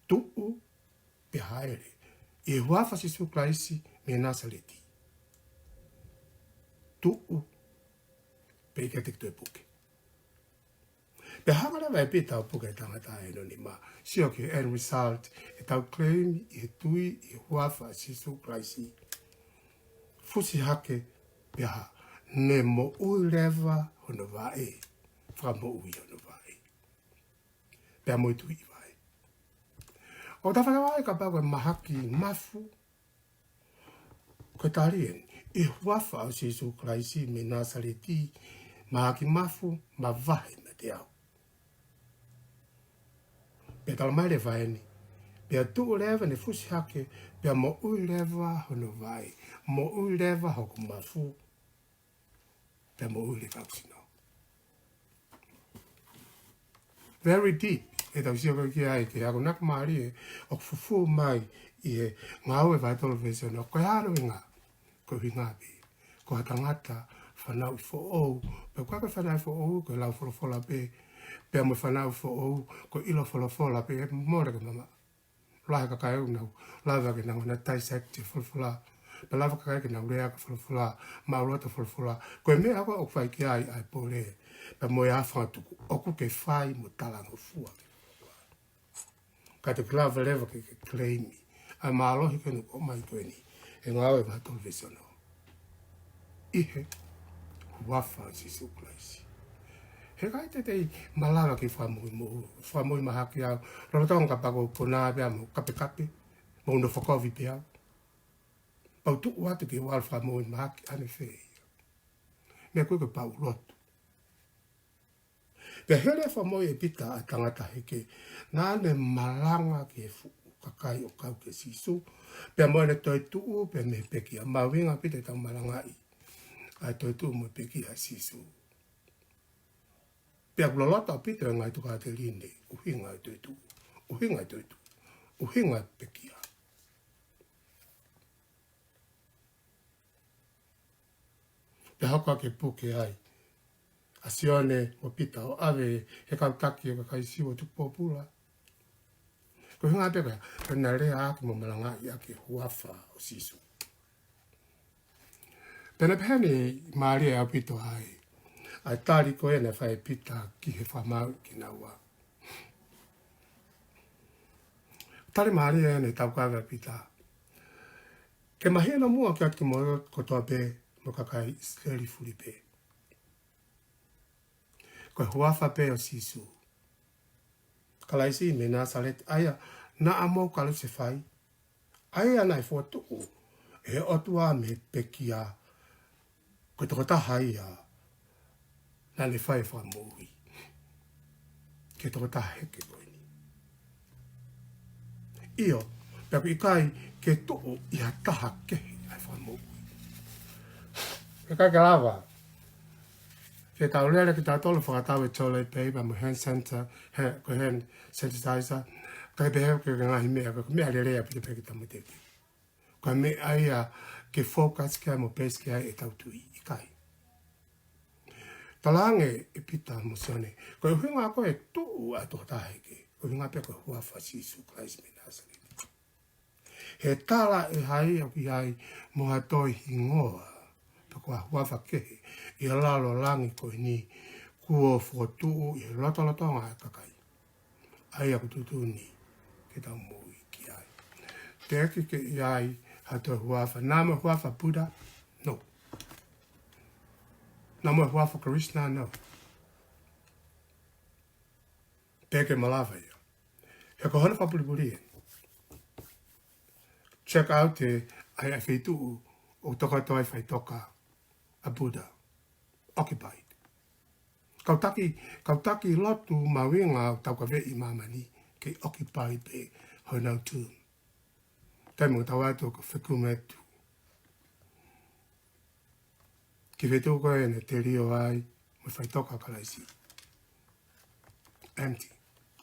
Tuʻu pea hāʻele. ʻI he huafa ʻo Sīsū Kalaisi mei Nāsaleti. Tuʻu pea ʻikai te ke toe puke. Pea hanga leva ʻe Pita ʻo puke e tangata ʻi hono nima. Sio ki he end result ʻetau claim ʻi he tui ʻi he huafa ʻo Sīsū Kalaisi. Fusi hake pea hā, ne moʻui leva hono vaʻe. Fakamoʻui hono vaʻe. Pea mo e tui ʻi vaʻe. ʻOku tau fakavaʻe kapau ko e mahaki mafu, ko e tali eni, ʻi he huafa ʻo Sīsū Kalaisi mei Nāsaleti, mahaki mafu, mavahe meiate au. Pea talamai leva eni, pea tuʻu leva ne fusi hake, pea moʻui leva hono vaʻe, moʻui leva hoku mafu, pea moʻui leva hoku sino. Very deep, ʻetau sio ko ē ki ai, ki he akonaki mālie ʻoku fufū mai ʻi he Ngāue vahe tolu veesi ono, ko e hā hono ʻuhinga, ko e ʻuhinga pē, ko ha tangata fanauʻi foʻou, pea ko e fanauʻi foʻou, ko e lau folofola pē, Pea mo e fanauʻi foʻou, ko e ʻilo folofola pē ʻe mole ke mamaʻo. Lahi e kakai ʻoku nau lava ke nau hanga ʻo dissect e folofola. Pea lava e kakai ke nau lea ki he folofola, maʻuloto e folofola. Ko e meʻa ko ē ʻoku fai ki ai ʻa e pole, pea mo e afangatuku, ʻoku ke fai mo talangofua ki he folofola. Ka te ke lava leva ke, ke claim ʻa e mālohi ko eni ʻoku ʻomai ko eni ʻe he Ngāue vahe tolu veesi ono, ʻi he huafa ʻo Sīsū Kalaisi. Heʻikai te tei malava ke fakamoʻui mo, fakamoʻui mahaki au, lolotonga kapau ʻoku ou konā pē au mo kapekape, mo u nofo kovi pē au. Pea u tuʻu atu ke u ʻalu ʻo fakamoʻui mahaki, ʻanefē ia? Meʻa ko ē ke pau lotu. Pea hili e fakamoʻui ʻe Pita ʻa e tangata heke, naʻa ne malanga ki he fuʻu kakai ʻoku kau kia Sīsū, pea mo ʻene toetuʻu, pea mei he pekia. Mahuʻinga ʻaupito ʻetau malangaʻi ʻa e toetuʻu mo e pekia ʻa Sīsū. Pea ʻoku loloto ʻaupito e ngaahi tokāteline, ʻuhinga e toetuʻu, ʻuhinga e toetuʻu, ʻuhinga e pekia. Pea hoko atu ke puke ai ʻa Sione mo Pita ʻo ʻave he kau taki ʻo e kakai Siu ʻo tuku pōpula. Ko e ʻuhinga pē ko ia, ko ʻena lea ʻaki mo malangaʻi ʻaki e huafa ʻo Sīsū. Pea naʻe pehē ni, mālie ʻaupito ai ʻa e tali ko ē naʻe fai ʻe Pita ki he fakamaau kinaua. Tali mālie ʻeni ʻa e taukaveʻi ʻa Pita. Ke mahino muʻa kiate kimoutolu kotoa pē mo e kakai ʻIsileli fuli pē, ko e huafa pē ʻo Sīsū Kalaisi mei Nāsaleti, ʻa ia naʻa mou kalusefai, ʻa ia naʻe fokotuʻu ʻe he ʻOtua mei he pekia, ko e tokotaha ia naʻa ne fai e fakamoʻui ki he tokotaha heke ko eni. ʻIo, pea ʻoku ʻikai ke tuʻu ʻi ha taha kehe ʻa e fakamoʻui. ʻIkai ke lava ke tau lele kitautolu ʻo fakatau e toilet paper mo e hand sanitizer, he, ko e hand sanitizer, kae pehē ki he ngaahi meʻa, ko e meʻa lelei ʻaupito pē ke tau mate ki ai. Ko e meʻa ia ke focus ki ai mo base ki ai ʻetau tui, ʻikai. Talaange ʻe Pita mo Sione, ko e ʻuhinga ko ē e tuʻu ʻa e tokotaha heke, ko e ʻuhinga pē ko e huafa ʻo Sīsū Kalaisi mei Nāsaleti. He tala ʻe hai ʻoku ʻi ai mo ha toe hingoa, pe ko ha huafa kehe ʻi he lalo langi ko eni, kuo fokotuʻu ʻi he lotolotonga ʻo e kakai, ʻa ia ʻoku tuʻutuʻuni ke tau moʻui ki ai. Teʻeki ke ʻi ai ha toe huafa. Naʻa mo e huafa Buddha? No. Naʻa mo e huafa Krishna? No. Teʻeki ke malava ia. He ko hono fakapulipuli ē. Check out e, ʻa e, ʻa e feituʻu ʻoku tokoto ai e faʻitoka ʻa Buddha. Occupied. Kau taki, kau taki lotu mahuʻinga ʻoku taukaveʻi ʻi māmani, kei occupy pē honau tomb. Taimi ʻoku tau ō atu ʻo fekumetu ki he feituʻu ko ē naʻe telio ai mo e faʻitoka ʻo Kalaisi. Empty.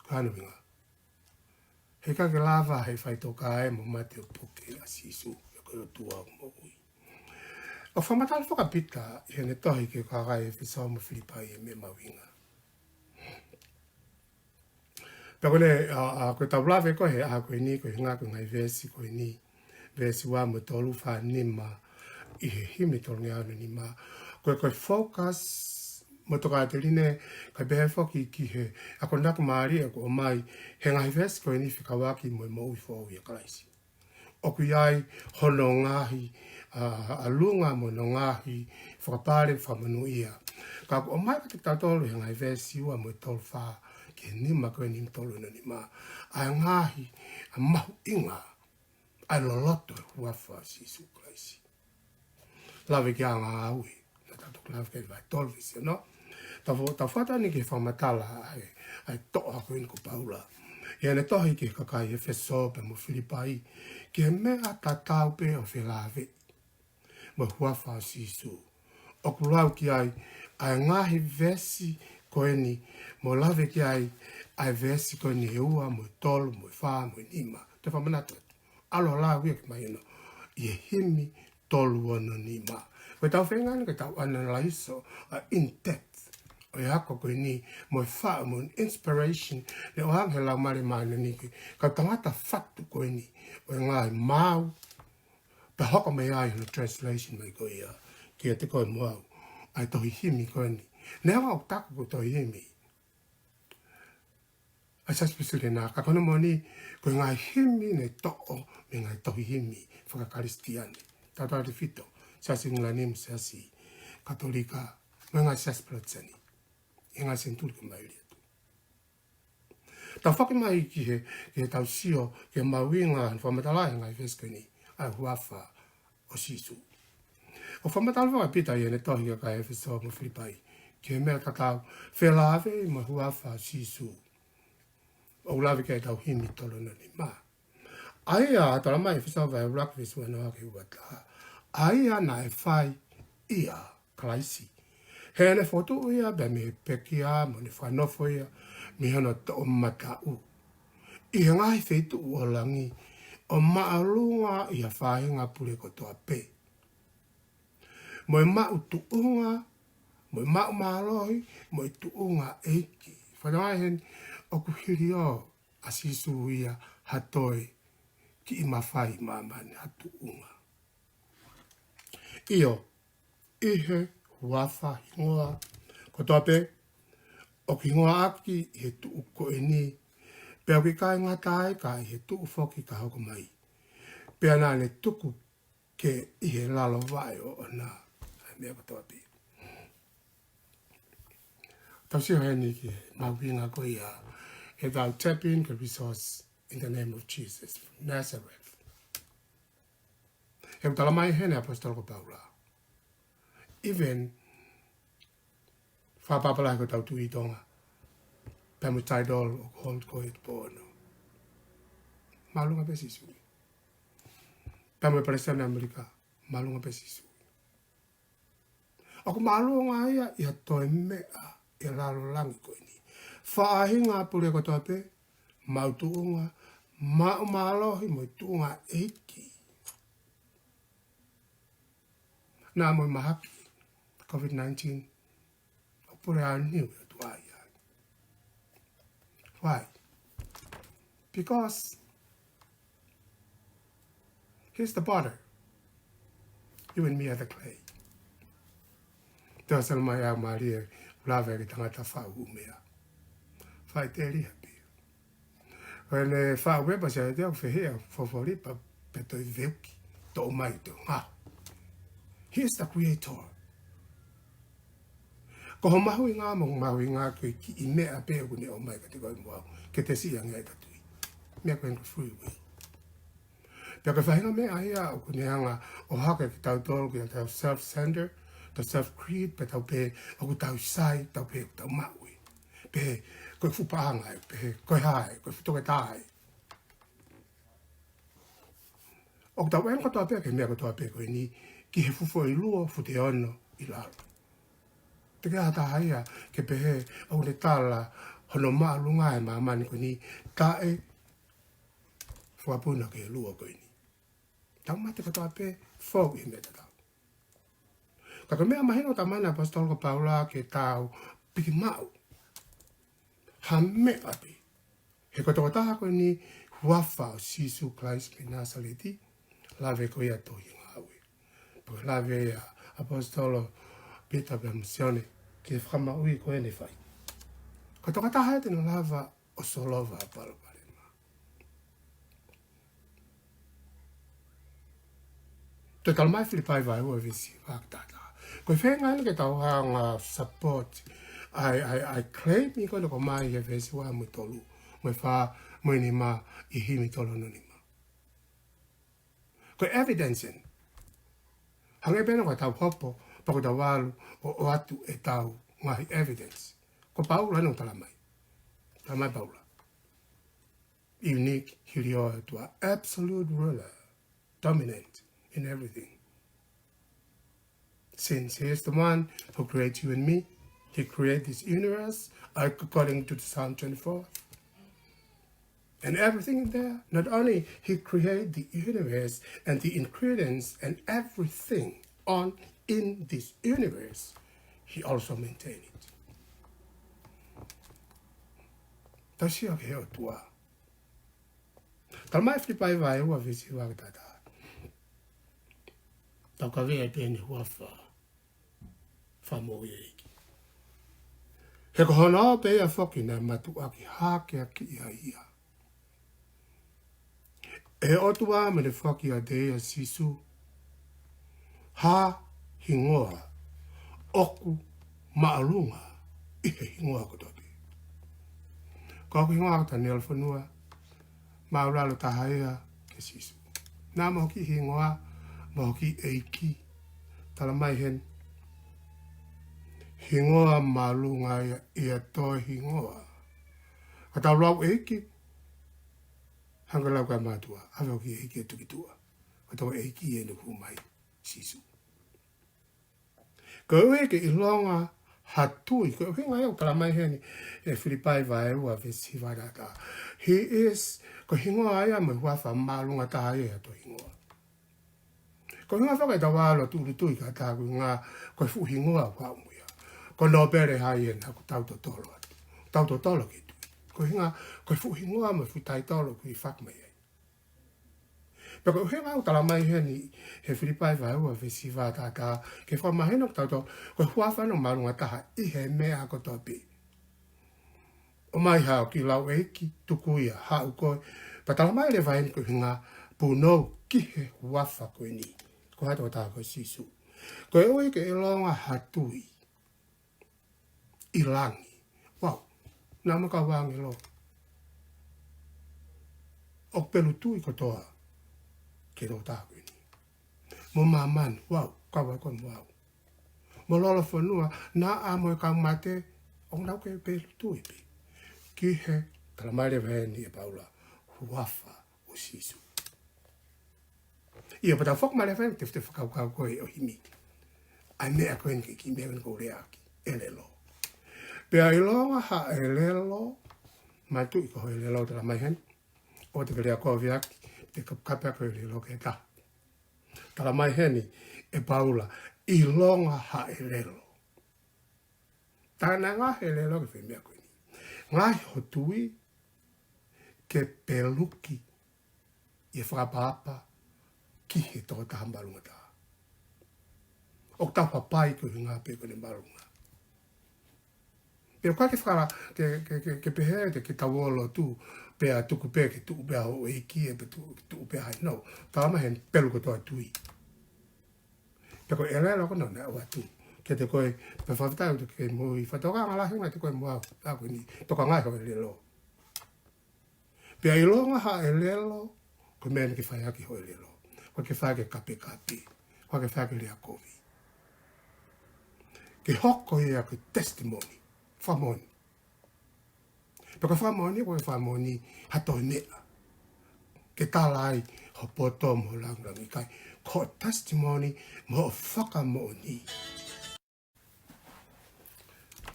Ko hono ʻuhinga, heʻikai ke lava ʻe he faʻitoka ia ʻo mate ʻo puke ʻa Sīsū, ʻa ia ko e ʻOtua ʻoku moʻui. ʻOku fakamatala foki ʻa Pita ʻi heʻene tohi ki he kakai ʻEfesō mo Filipai e meʻa mahuʻinga. Pea ko ʻene, ʻa, ʻa, ko ʻetau lave ko ē he ʻaho ko eni, ko e ʻuhinga ko e ngaahi veesi ko eni, veesi ua mo e tolu, fā, nima, ʻi he himi tolungeau nima. Ko e, ko e focus mo e tokāteline, kae pehē foki ki he akonaki mālie ʻoku ʻomai he ngaahi veesi ko eni fekauʻaki mo e moʻui foʻou ʻia Kalaisi. ʻOku ʻi ai hono ngaahi, ʻa, ʻalunga mo hono ngaahi fakapale fakamonūʻia. Ka ʻoku ʻomai kiate kitautolu he ngaahi veesi ua mo e tolu, fā ki he nima ko eni, nima tolu hono nima, ʻa e ngaahi, ʻa e mahuʻinga ʻa e loloto e huafa ʻo Sīsū Kalaisi. Lave ki ai e ngāue naʻa tau toki lave ki ai he vahe tolu veesi ono. Tau fo-, tau fakatātā eni ki he fakamatala ʻa e, ʻa e toʻa ko eni ko Paula ʻi heʻene tohi ki he kakai ʻEfesō pea mo Filipai, ki he meʻa tatau pē ʻo e felāveʻi mo e huafa ʻo Sīsū. ʻOku lau ki ai ʻa e ngaahi veesi ko eni, mo lave ki ai ʻa e veesi ko eni ʻe ua mo e tolu mo e fā mo e nima. Te u fakamanatu atu, ʻalu ʻo lau ia ke mahino, ʻi he himi tolu ono nima. Ko ʻetau feinga eni ke tau analyze ʻa e in-depth ʻo ʻo e ako ko eni, mo e faʻu mo e inspiration, ne ʻoange he Laumālie Māʻoniʻoni ki he kau tangata fatu ko eni, ʻo e ngaahi maau, pea hoko mai ai hono translation mai ko ia, kiate koe mo au, ʻa e tohi himi ko eni. Neongo ʻoku taku ko e tohi himi ʻa e Siasi Uēsiliana, ka ko hono moʻoni, ko e ngaahi himi ne toʻo mei he ngaahi tohi himi faka-Kalisitiane. Tautautefito, Siasi ʻIngilani mo e Siasi Katolika, mo e ngaahi Siasi Palotisani. ʻI he ngaahi senituli kuo maliu atu. Tau foki mai ki he, ki heʻetau sio, ki he mahuʻinga, fakamatala ʻa e ngaahi veesi ko eni, ʻa e huafa ʻo Sīsū. ʻOku fakamatala ʻa Pita ʻi heʻene tohi ki he kakai ʻEfesō mo Filipai, ki he meʻa tatau, felāveʻi mo e huafa ʻo Sīsū. ʻOku lave ki ai ʻetau himi tolu noa nima. ʻA ia, talamai ʻEfesō vahe ʻuluaki veesi ua noa ki he ua taha. ʻA ia naʻe fai ʻia Kalaisi. Heʻene fokotuʻu ia pea mei he pekia mo ne fakanofo ia mei hono toʻomataʻu ʻi he ngaahi feituʻu ʻo langi, ʻo māʻolunga ʻi he faʻahinga pule kotoa pē. Mo e maʻu tuʻunga, mo e maʻu mālohi, mo e tuʻunga ʻeiki. Fanongo heni, ʻoku hiliō ʻa Sīsū ia ha toe kiʻi mafai ʻi māmani, ha tuʻunga. ʻIo, ʻi he huafa, hingoa kotoa pē ʻoku hingoa ʻaki ʻi he tuʻu ko eni, pea ʻoku ʻikai ngata ai ka ʻi he tuʻu foki ka hoko mai. Pea naʻa ne tuku ke ʻi he lalo vaʻe ʻoʻona ʻa e meʻa kotoa pē. Tau sio heni ki he mahuʻinga ko ia, heʻetau tap in ki he resource in the name of Jesus from Nazareth. He ʻoku talamai heni ʻe he ʻapositolo ko Paula. Even fakapapala ko ʻetau Tuʻi ʻi Tonga, pea mo e title ʻoku hold ko ē he pō ni. Māʻolunga pē Sīsū. Pea mo e Palesiteni ʻAmelika, māʻolunga pē Sīsū. ʻOku māʻolunga ia ʻi ha toe meʻa ʻi he lalo langi ko eni. Faʻahinga pule kotoa pē, maʻu tuʻunga, maʻu mālohi mo e tuʻunga ʻeiki. Naʻa mo e mahaki COVID nineteen, ʻoku pule ʻa e niu ʻi he ʻOtua ai. Why? Because he's the potter. You and me are the clay. Tau sala mai ʻa Maria, lava ki he tangata faʻu meʻa. Faʻiteliha pē. ʻO ne faʻu pē pea ʻosi ʻa e teo fehiʻa fofolipa pea toe veuki. Toʻo mai te ngā. He is the creator. Ko ho mahuʻinga mo e mahuʻinga ko e kiʻi meʻa pē ʻoku ne ʻomai kiate koe mo au. Ke te siʻi ange ai ʻetau tui. Meʻa ko eni ko e free will. Pea ko e faʻahinga meʻa ia ʻoku ne hanga ʻo hake kitautolu ki heʻetau self-centered, ʻetau self-creed, pea tau pehē ʻoku tau sai, tau pehē ʻoku tau maʻu ē. Pehē ko e fuʻu paʻanga ē, pehē ko e hā ē, ko e fuʻu toketā ē. ʻOku tau ʻalu kotoa pē ki he meʻa kotoa pē ko eni, ki he fuʻu foʻi luo, fuʻu teono ʻi lalo. Teʻeki ai ha taha ia ke pehē ʻoku ne tala hono māʻolunga ʻa e māmani ko eni, taʻe fakapuna ki he luo ko eni. Tau mate kotoa pē, fou ʻi he meʻa tatau. Ka ko e meʻa mahino ʻoku talamai ʻe he ʻapositolo ko Paula ke tau piki maʻu ha meʻa pē. He ko e tokotaha ko eni, huafa ʻo Sīsū Kalaisi mei Nāsaleti, lave ko ia tohi Ngāue. Pea ko e lave ʻa e ʻapositolo Pita pea mo Sione ki he fakamaauʻi ko eni ʻe fai. Ko e tokotaha ia te ne lava ʻo solova ʻa e palopalema. Toe talamai Filipai vahe ua veesi fā ki he taha taha. Ko e feinga eni ke tau hanga ʻo support ʻa e, ʻa e, ʻa e claim ko eni ʻoku ʻomai ʻe he veesi ua mo e tolu, mo e fā, mo e nima ʻi he himi tolu noa nima. Ko e evidence eni. Hangē pē eni ko ʻetau hopo, pea ko ʻetau ʻalu ʻo, ʻoatu ʻetau ngaahi evidence. Ko Paula eni ʻoku talamai. Talamai Paula. Unique, hiliō ʻa e ʻOtua, absolute ruler, dominant in everything. Since he is the one who created you and me, he created this universe, according to the Psalm twenty-four. And everything in there, not only he created the universe and the ingredients and everything on in this universe, he also maintained it. Tau sio ki he ʻOtua. Talamai ʻe Filipai vahe ua veesi hiva ki he taha taha. Tau kaveinga pē ʻene huafa fakamoʻui ʻa e ʻEiki. He ko hono ʻao pē ia foki naʻe mātuʻaki hākeakiʻi ai ia ʻe he ʻOtua mo ne foaki kiate ia ʻa Sīsū ha hingoa ʻoku māʻolunga ʻi he hingoa kotoa pē. Ko hoku hingoa ko Taniela Fonua, māʻulalo taha ia kia Sīsū. Naʻa mo hoku hingoa, mo hoku ʻEiki, talamai heni, hingoa māʻolunga ia ʻi ha toe hingoa. Ka tau lau ʻEiki, hangē ko e lau ʻa e mātuʻa, ʻave hoku ʻEiki ʻo tuki tuʻa. Ko e toe ʻEiki eni ʻoku hū mai, Sīsū. Koeʻuhi ke ʻilonga ha tui, ko e ʻuhinga ia ʻoku talamai heni ʻe Filipai vahe ua veesi hiva ki he taha taha. He is, ko e hingoa ia mo e huafa māʻolunga taha ia ʻi ha toe hingoa. Ko e ʻuhinga foki ʻetau ʻalu ʻo tūʻulutui ki ha taha ko e ʻuhinga ko e fuʻu hingoa ʻoku haʻu mo ia. Ko Nōpele Hai ena ʻoku tau totolo atu. Tau totolo ki he tui. Ko e ʻuhinga ko e fuʻu hingoa mo e fuʻu taitolo ʻoku ʻi fak mai ai. Pea ko e ʻuhinga ʻoku talamai heni ʻe Filipai vahe ua veesi hiva ki he taha taha, ke fakamahino kiate kitautolu, ko e huafa ena ʻoku māʻolunga taha ʻi he meʻa kotoa pē. ʻOmai haʻo kiʻi lau ʻEiki, tuku ia, haʻu koe. Pea talamai leva heni ko e ʻuhinga punou ki he huafa ko eni. Ko hai? Tokotaha ko Sīsū. Koeʻuhi ke ʻilonga ha tui ʻi langi. Wow. Naʻa mo e kau ʻāngelo ʻoku pelu tui kotoa ki he tokotaha ko eni. Mo māmani, wow, kau ai koe mo au. Mo lolofonua, naʻa mo e kau mate, ʻoku nau kei pelu tui pē ki he, talamai leva heni ʻe Paula, huafa ʻo Sīsū. ʻIo, pea tau foki mai leva heni ki he, ki he fakakaukau ko ē ʻo e himi. ʻA e meʻa ko eni ki he kiʻi meʻa ko eni ʻoku ou lea ʻaki, ʻelelo. Pea ʻilonga ha ʻelelo, mātuʻaki ko e ʻelelo talamai heni, ʻoua te ke lea kovi ʻaki, te ke kapekape ʻaki e ʻelelo ki ha taha. Talamai heni ʻe Paula, ʻilonga ha ʻelelo. Taha naʻe ngaohi e ʻelelo ke fai e meʻa ko eni. Ngaohi ho tui ke peluki ʻi he fakaʻapaʻapa ki he tokotaha māʻolunga taha. ʻOku tau hapai ko e ʻuhinga pē ko ʻene māʻolunga. Pea ʻoku ʻikai ke fakala, ke, ke, ke, ke pehē te ke tau ō ʻo lotu, pea tuku pē ke tuʻu pē ʻa houʻeiki, ē, pea tuʻu, tuʻu pē ʻa hai, no. Talamai heni pelu kotoa tui. Pea ko e ʻelelo ko ena naʻe ʻoatu kiate koe, pea fakafetaʻi ʻoku te kei moʻui fakatokanga lahi ange kiate koe mo au, ʻa ko eni, tokanga ki hoʻo ʻelelo. Pea ʻilonga ha ʻelelo, ko e meʻa eni ke fai ʻaki hoʻo ʻelelo. ʻOua ke fai ke kapekape, ʻoua ke fai ke lea kovi. Ke hoko ia ko e testimony, fakamoʻoni. Pea ko e fakamoʻoni, ʻoku ʻikai ko e fakamoʻoni ha toe meʻa ke tala ai ho poto mo e lāngilangi, ʻikai. Ko e testimony mo e fakamoʻoni.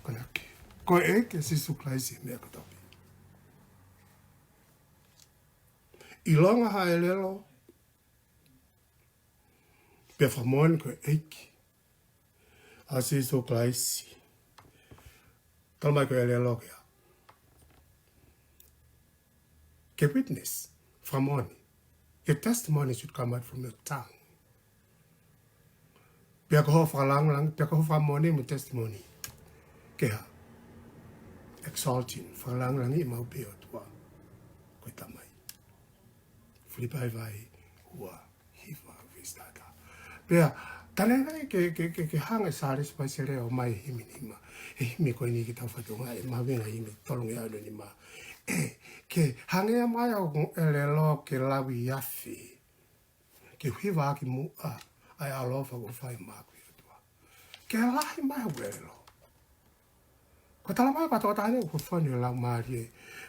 Ko e ʻEiki, ko e ʻEiki ko Sīsū Kalaisi he meʻa kotoa pē. ʻIlonga ha ʻelelo, pea fakamoʻoni ko e ʻEiki ʻa Sīsū Kalaisi. Talamai ko e ʻelelo ke ʻa, ke witness, fakamoʻoni. Your testimony should come out from your tongue. Pea ko hoʻo fakalāngilangi, pea ko hoʻo fakamoʻoni mo e testimony ke ʻa, exalting, fakalāngilangiʻi maʻu pē ʻOtua ko e Tamai. Filipai vahe ua, hiva veesi taha taha. Pea, talange ke, ke, ke, ke hanga ʻe Sālesi Paiselea ʻo ʻomai e himi nima. E himi ko eni ke tau fatongia, ʻe mahuʻinga e himi tolungeau nima. ʻE, ke hanga mai ʻo ʻelelo ke lau ʻi he afi. Ke hivaʻaki muʻa ʻa e ʻaloʻofa kuo fai maʻaku ʻe he ʻOtua. Ke lahi mai hoku ʻelelo. Ko e talamai ko e tokotaha ni ʻoku fonu ʻi he Laumālie.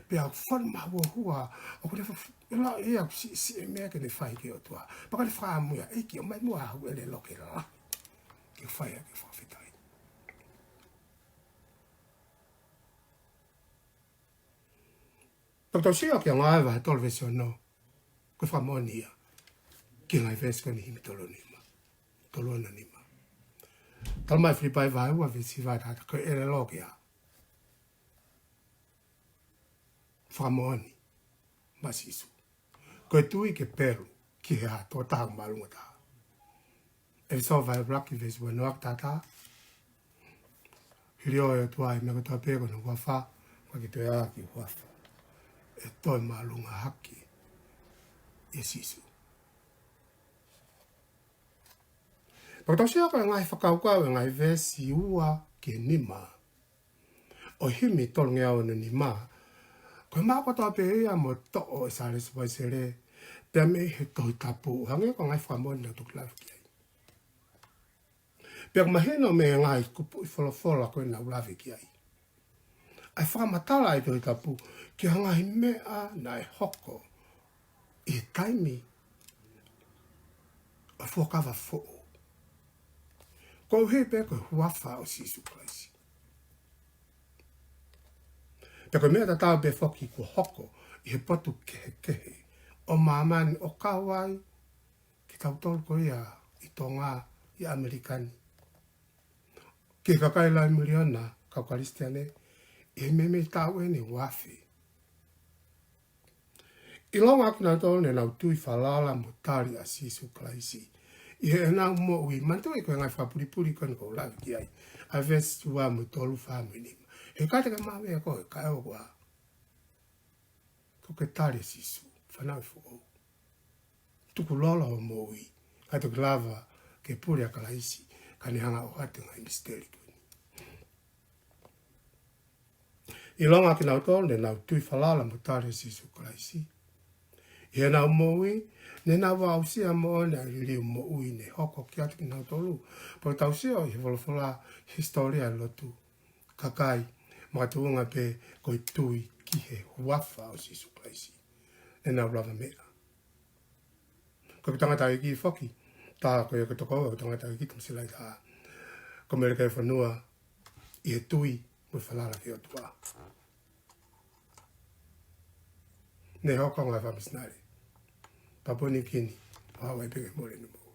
Pea ʻoku fonu mahuohua. ʻOku ne fa-, ʻilo ia ʻoku siʻisiʻi e meʻa ke ne fai ki he ʻOtua. Pea ko ʻene fakaʻamu ia, ʻEiki ʻomai muʻa haʻaku ʻelelo ke lahi. Ke fai ʻaki e fakafetaʻi. Pea tau sio ki he Ngāue vahe tolu veesi ono. Ko e fakamoʻoni ia. Ki he ngaahi veesi ko eni himi tolu nima. Tolu ono nima. Talamai Filipai vahe ua veesi hiva ki he taha taha, ko e ʻelelo ke ʻa, fakamoʻoni maʻa Sīsū. Ko e tui ke pelu ki he hā? Tokotaha ʻoku māʻolunga taha. ʻEfesō vahe ʻuluaki veesi ua noa ki he taha taha. Hili ʻo e ʻOtua ʻi he meʻa kotoa pē ko hono huafa, ʻoku ʻikai ke toe ʻi ai ha kiʻi huafa ʻe toe māʻolunga hake ʻia Sīsū. Pea ko e tausia ko e ngaahi fakakaukau ʻo e ngaahi veesi ua ki he nima ʻo e himi tolungeau ono nima, ko e meʻa kotoa pē ia mo toʻo ʻe Sālesi Uaisele pea mei he Tohi Tapu, hangē ko e ngaahi fakamoʻoni naʻa ku toki lave ki ai. Pea ʻoku mahino mei he ngaahi kupuʻi folofola ko ē naʻa ku lave ki ai, ʻa e fakamatala ʻa e Tohi Tapu ki he ngaahi meʻa naʻe hoko ʻi he taimi ʻo e Fuakava Foʻou, koeʻuhi pē ko e huafa ʻo Sīsū Kalaisi. Pea ko e meʻa tatau pē foki kuo hoko ʻi he potu kehekehe ʻo māmani, ʻo kau ai kitautolu ko ia ʻi Tonga, ʻi ʻAmelika ni, ki he kakai laui miliona kau Kalisitiane ʻi he meimei taʻu eni ʻe uaafe. ʻIlonga ʻa kinautolu ne nau tui falala mo tali ʻa Sīsū Kalaisi ʻi heʻenau moʻui. Manatuʻi ko e ngaahi fakapulipuli ko eni ʻoku ou lave ki ai, ʻa e veesi ua mo e tolu, fā mo e nima. He ʻikai te ke maʻu ia ko e kae ʻoku ʻa ko ke tali ʻa Sīsū, fanauʻi foʻou, tukulolo hoʻo moʻui, kae toki lava ke pule ʻa Kalaisi, ka ne hanga ʻo ʻoatu e ngaahi misiteli ko eni. ʻIlonga ʻa kinautolu ne nau tui falala mo tali ʻa Sīsū Kalaisi ʻi heʻenau moʻui, ne nau aʻusia moʻoni ʻa e liliu moʻui ne hoko kiate kinautolu. Pea ʻoku tau sio ʻi he folofola, hisitōlia ʻo e lotu, kakai makatuʻunga pē ko e tui ki he huafa ʻo Sīsū Kalaisi, ne nau lavameʻa. Ko e tangataʻeiki foki, tā ko ia ko e tokoua ʻo e tangataʻeiki Tamasilai tā, ko Mele Kaifonua, ʻi he tui mo e falala ki he ʻOtua, ne hoko ko e ngaahi fakamisinale Papua Niu Kini, ʻo haʻu ai pē ke mole ʻene moʻui.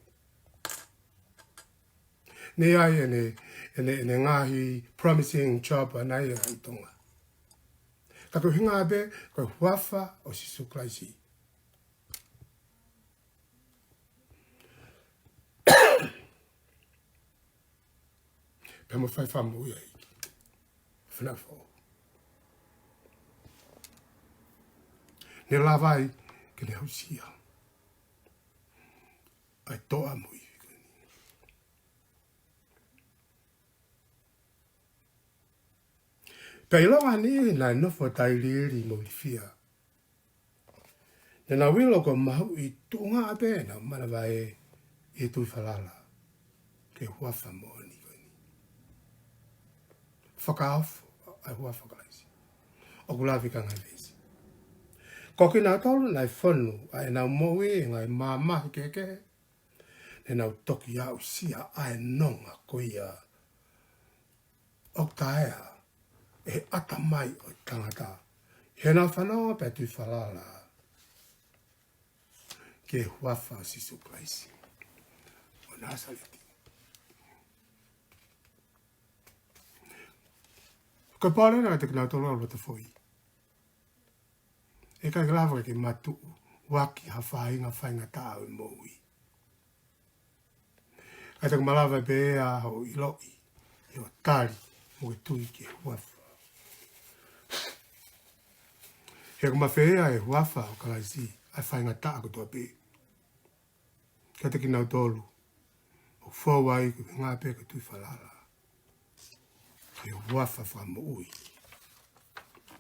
Ne ʻi ai ʻene, ʻene, ʻene ngaahi promising job ʻaʻana ia ʻi Tonga. Ka ko e ʻuhinga pē ko e huafa ʻo Sīsū Kalaisi, pea mo e fai fakamoʻui ʻa e ʻEiki, fanauʻi foʻou, ne lava ai ke ne aʻusia ʻa e toʻa mo e ivi ko eni. Pea ʻilonga ʻa e niʻihi naʻe nofo tailiili mo ilifia, ne nau ʻilo ko e mahuʻi tuʻunga pē ʻenau manavahē ʻi he tui falala ki he huafa moʻoni ko eni. Fakaofo ʻa e huafa ʻo Kalaisi. ʻOku lave ki ai e ngaahi veesi. Ko kinautolu naʻe fonu ʻa ʻenau moʻui ʻi he ngaahi mamahi kehekehe, ne nau toki aʻusia ʻa e nonga ko ia ʻoku taʻeʻaonga ʻi he ʻatamai ʻo e tangata, heʻenau fanongo pea tui falala ki he huafa ʻo Sīsū Kalaisi ʻo Nāsaleti. Ko e pole naʻe ʻiate kinautolu ʻa e loto foʻi. ʻE ʻikai ke lava ke matuʻuaki ha faʻahinga faingataʻa ʻo e moʻui. ʻIkai te ke malava pē ʻa hoʻo ʻiloʻi, ʻi hoʻo tali mo e tui ki he huafa. He ʻoku mafeia ʻe he huafa ʻo Kalaisi ʻa e faingataʻa kotoa pē kiate kinautolu ʻoku fou ai ko e ʻuhinga pē ko e tui falala ki he huafa fakamoʻui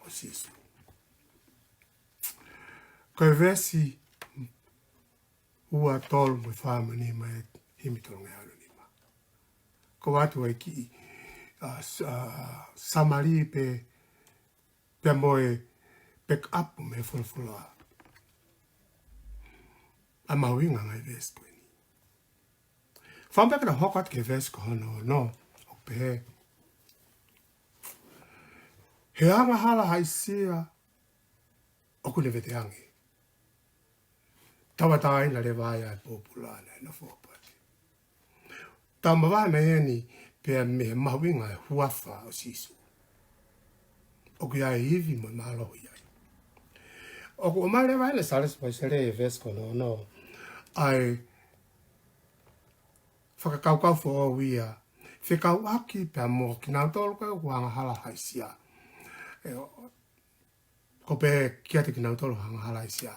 ʻo Sīsū. Ko e veesi ua, tolu mo e fā mo e nima ʻi he himi tolungeau ono nima. Ko e ʻoatu ʻa e kiʻi, ʻa, s-, ʻa, summary pē, pea mo e back up mei he folofola, ʻa e mahuʻinga ʻa e ngaahi veesi ko eni. Fakaʻamu pē ke tau hoko atu ki he veesi ko hono ono, ʻoku pehē: He angahala haʻisia ʻoku ne veteange, tauʻatāina leva ai ʻa e pōpula naʻe nofo ʻi he pōpula. Tau mavahe mei heni pea mei he mahuʻinga ʻo e huafa ʻo Sīsū. ʻOku ʻi ai e ivi mo e mālohi ai. ʻOku ʻomai leva ʻe Sālesi Uēsile he veesi ko hono ono ʻa e fakakaukau foʻou ia fekauʻaki pea mo kinautolu ko ē ʻoku angahala haʻisia. ʻE, ʻoku pehē kiate kinautolu angahala haʻisia,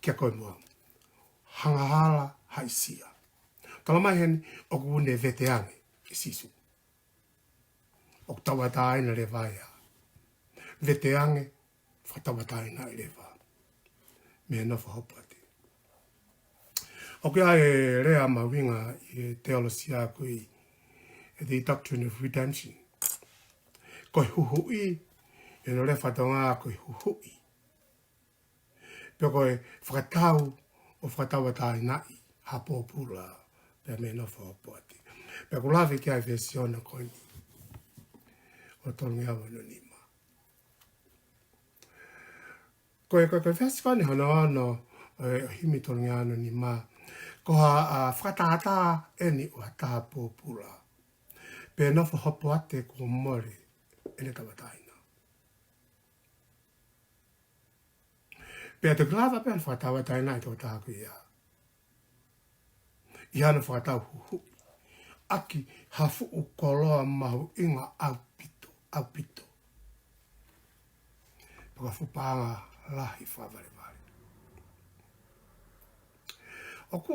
kia koe mo au. Angahala haʻisia. Talamai heni ʻoku ne veteange ʻe Sīsū. ʻOku tauʻatāina leva ia. Veteange, fakatauʻatāinaʻi leva mei he nofo hopoate. ʻOku ʻi ai e lea mahuʻinga ʻi he teolosia ko e, The Doctrine of Redemption. Ko e huhuʻi, ʻi hono lea faka-Tonga ko e huhuʻi. Pe ko e fakatau ʻo fakatauʻatāinaʻi ha pōpula pea mei he nofo hopoate. Pea ʻoku lave ki ai e veesi ono ko eni ʻo e tolungeau ono nima. Ko e, ko e, ko e veesi ko eni hono ono ʻo e, ʻo e himi tolungeau ono nima. Ko ha, ʻa, fakatātā eni ʻo ha taha pōpula pe nofo hopoate kuo mole ʻene tauʻatāina. Pea toki lava pē ʻene fakatauʻatāinaʻi e tokotaha ko ia ʻi hano fakatau huhuʻi ʻaki ha fuʻu koloa mahuʻinga ʻaupito, ʻaupito. Pe ko ha fuʻu paʻanga lahi fakavalevale. ʻOku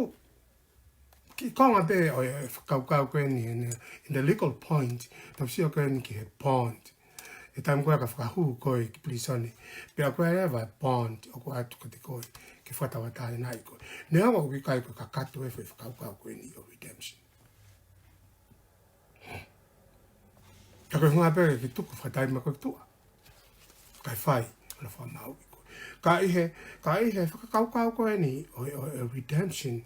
kiʻi konga pē ʻo e fakakaukau ko eni, in the, in the legal point, tau sio ko eni ki he bond. ʻI he taimi ko ē ka fakahū koe ki pilīsone, pea ko e leva e bond ʻoku ʻoatu kiate koe ke fakatauʻatāinaʻi koe. Neongo ʻoku ʻikai ko e kakato e foʻi fakakaukau ko eni ʻo redemption. Ka ko e hunga pē ke tuku fakataimi ko ē ki tuʻa kae fai hono fakamāuʻi koe. Ka ʻi he, ka ʻi he fakakaukau ko eni ʻo, ʻo, ʻo redemption,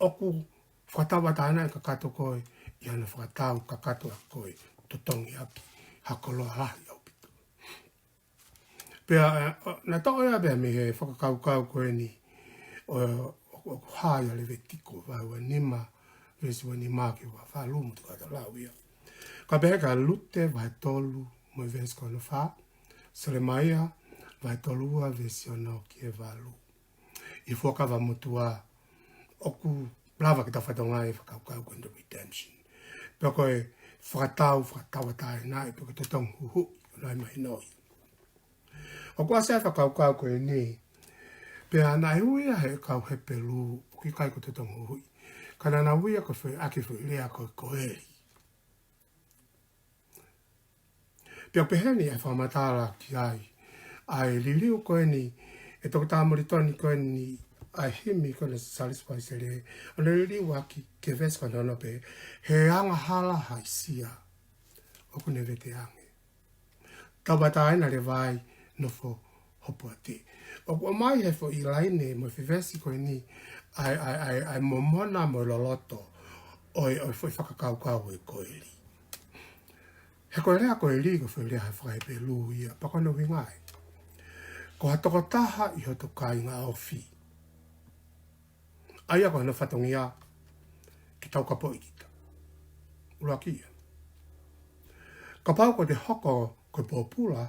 ʻoku fakatauʻatāinaʻi kakato koe ʻi hano fakatau kakato ʻaki koe, totongi ʻaki ha koloa lahi ʻaupito. Pea, ʻe, ʻo, naʻe toʻo ia pea mei he fakakaukau ko eni ʻo, ʻo, ʻoku hā ʻia Levitiko vahe ua nima, veesi ua nima ki he ua valu, mo e toki ʻoatu lau ia. Ka pehē kia Lute vahe tolu mo e veesi ko hono fā, Selemaia vahe tolu ua veesi ono ki he valu. ʻI he Fuakava Motuʻa, ʻoku lava ke tau fakatokangaʻi e fakakaukau ko e redemption. Pea ko e fakatau, fakatauʻatāinaʻi, pe ko e totongi huhuʻi, ʻo nai mahino ia. ʻOku ʻasi ai e fakakaukau ko eni, pea naʻe ui ia ʻe he kau Hepelū, ʻoku ʻikai ko e totongi huhuʻi, ka naʻa nau ui ia ko e foʻi, ʻaki e foʻi lea ko e koeli. Pea pehē ni e fakamatala ki ai ʻa e liliu ko eni ʻe Toketā Molitoni ko eni, ʻa e himi ko eni ʻa Sālesi Uēsile, ʻo ne liliu ʻaki ki he veesi ko hono ono pē, he angahala haʻisia ʻoku ne veteange. Tauʻatāina leva ʻi he nofo hopoate. ʻOku ʻomai he foʻi laine mo e foʻi veesi ko eni ʻa e, ʻa e, ʻa e, ʻa e momona mo e loloto ʻo e, ʻo e foʻi fakakaukau ʻo e koeli. He ko e lea koeli ko e foʻi lea he faka-Hepelū ia, pea ko hono ʻuhinga ē, ko ha tokotaha ʻi hoto kāinga ofi, ʻa ia ko hono fatongia ke taukapoʻi kita. ʻUluaki ia. Kapau ko ʻete hoko ko e pōpula,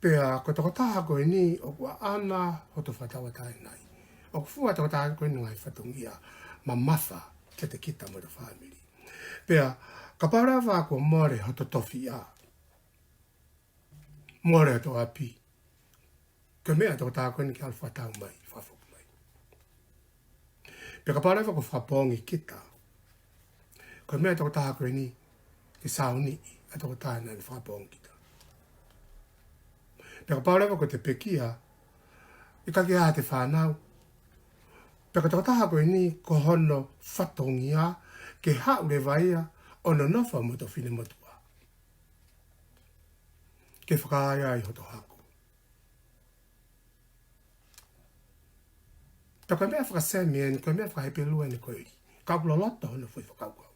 pea ko e tokotaha ko eni ʻoku ʻaʻana hoto fakatauʻatāinaʻi, ʻoku fua e tokotaha ko eni e ngaahi fatongia mamafa kiate kita mo ʻete fāmili. Pea kapau leva kuo mole hoto tofiʻa, mole hoto ʻapi, ko e meʻa ʻa e tokotaha ko eni ke ʻalu fakatau mai, fakafoki mai. Pea kapau leva kuo fakapoongi kita, ko e meʻa ʻa e tokotaha ko eni ke sauniʻi ʻa e tokotaha naʻa ne fakapoongi kita. Pea kapau leva ko ʻete pekia, ʻikai ke ʻi ai haʻate fānau, pea ko e tokotaha ko eni ko hono fatongia ke haʻu leva ia ʻo nonofo mo hoto finemotuʻa ke fakaai ai hoto hako. Pea ko e meʻa fakasemi eni, ko e meʻa faka-Hepelū eni e koeli. Ka ʻoku loloto hono foʻi fakakaukau.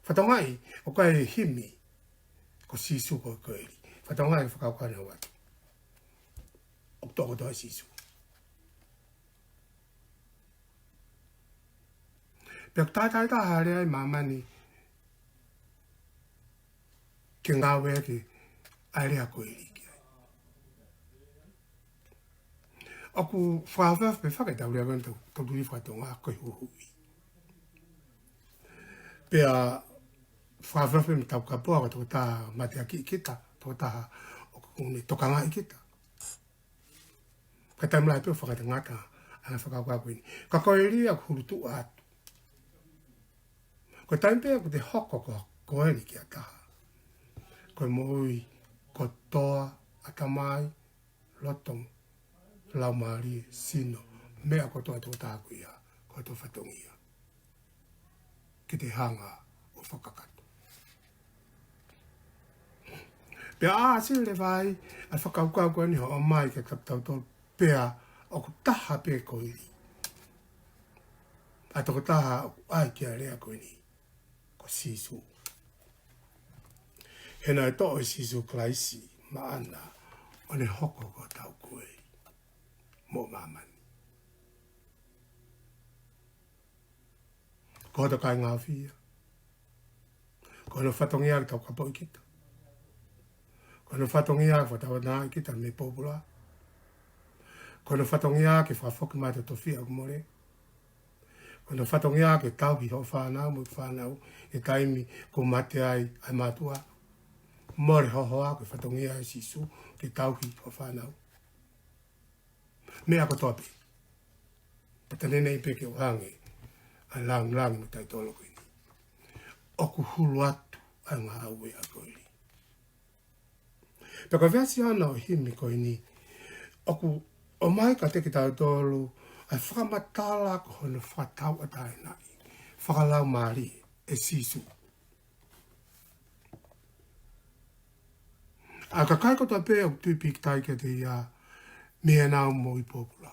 Fakatokangaʻi, ʻoku ʻikai himi ko Sīsū ko e koeli. Fakatokangaʻi e fakakaukau naʻe ʻoatu. ʻOku toʻo kotoa ʻe Sīsū. Pea ʻoku taʻetaʻetaha leva ʻi māmani ke ngāueʻaki ʻa e lea koeli ki ai. ʻoku fakaʻofoʻofa pē faka tau lea ko eni tau, tau tui fakatonga ko e huhuʻi. Pea fakaʻofoʻofa pē mo Taukapoa ko e tokotaha mateaki kita, tokotaha ʻoku ne tokangaʻi kita. Ka taimi lahi pē ʻoku fakatangata ʻa e fakakaukau ko eni. Ka ko e lea ʻoku hulutuʻa atu. Ko e taimi pē ʻoku te hoko ko, ko eni kia taha. Ko e moʻui kotoa, ʻatamai, loto, laumālie, sino, meʻa kotoa ʻa e tokotaha ko ia, ko e toʻo fatongia. Ke te hanga ʻo fakakakato. Pea ʻa sio leva ai, ʻa e fakakaukau ko eni ʻoku ʻomai kia kitautolu pea ʻoku taha pē ko eni. ʻA e tokotaha ʻoku ʻai ki ai e lea ko eni. Ko Sīsū. He naʻe toʻo ʻe Sīsū Kalaisi maʻana ʻo ne hoko ko hotau koeli mo māmani. Ko hoto kāinga ʻofeina. Ko hono fatongia ke taukapoʻi kita. Ko hono fatongia ke fakatauange kita mei he pōpula. Ko hono fatongia ke fakafoki mai ʻa e tofiʻa ʻoku mole. Ko hono fatongia ke tauhi hoʻo fānau mo e fānau he taimi ʻoku mate ai ʻa e mātuʻa. Mole ho hoa, ko e fatongia ʻo Sīsū ke tauhi hoʻo fānau. Meʻa kotoa pē. Pea te ne ʻai pē ke ʻoange ʻa e lāngilangi mo e taitolo ko eni. ʻOku hulu atu ʻa e ngāue ʻa e koeli. Pea ko e veesi ʻa e himi ko eni, ʻoku ʻomai kiate kitautolu ʻa e fakamatala ko hono fakatauʻatāinaʻi fakalaumālie ʻe Sīsū ʻa e kakai kotoa pē ʻoku tui pīkitai kiate ia mei heʻenau moʻui pōpula.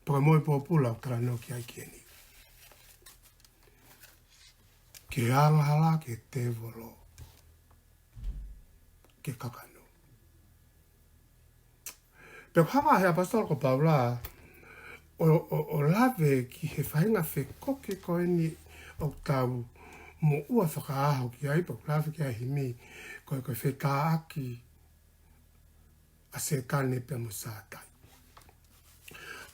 Pea ko e moʻui pōpula ʻoku talanoa ki ai ko eni. Ki he angahala, ki he tēvolo, ki he kakano. Pea ʻoku hanga ʻe he ʻaposetolo ko Paula ʻo, ʻo, ʻo lave ki he faʻahinga fekoki ko eni ʻoku tau moʻua fakaʻaho ki ai, pea ʻoku lave ki ai e himi ko e, ko e fetāʻaki ʻa Sētane pea mo Sātai.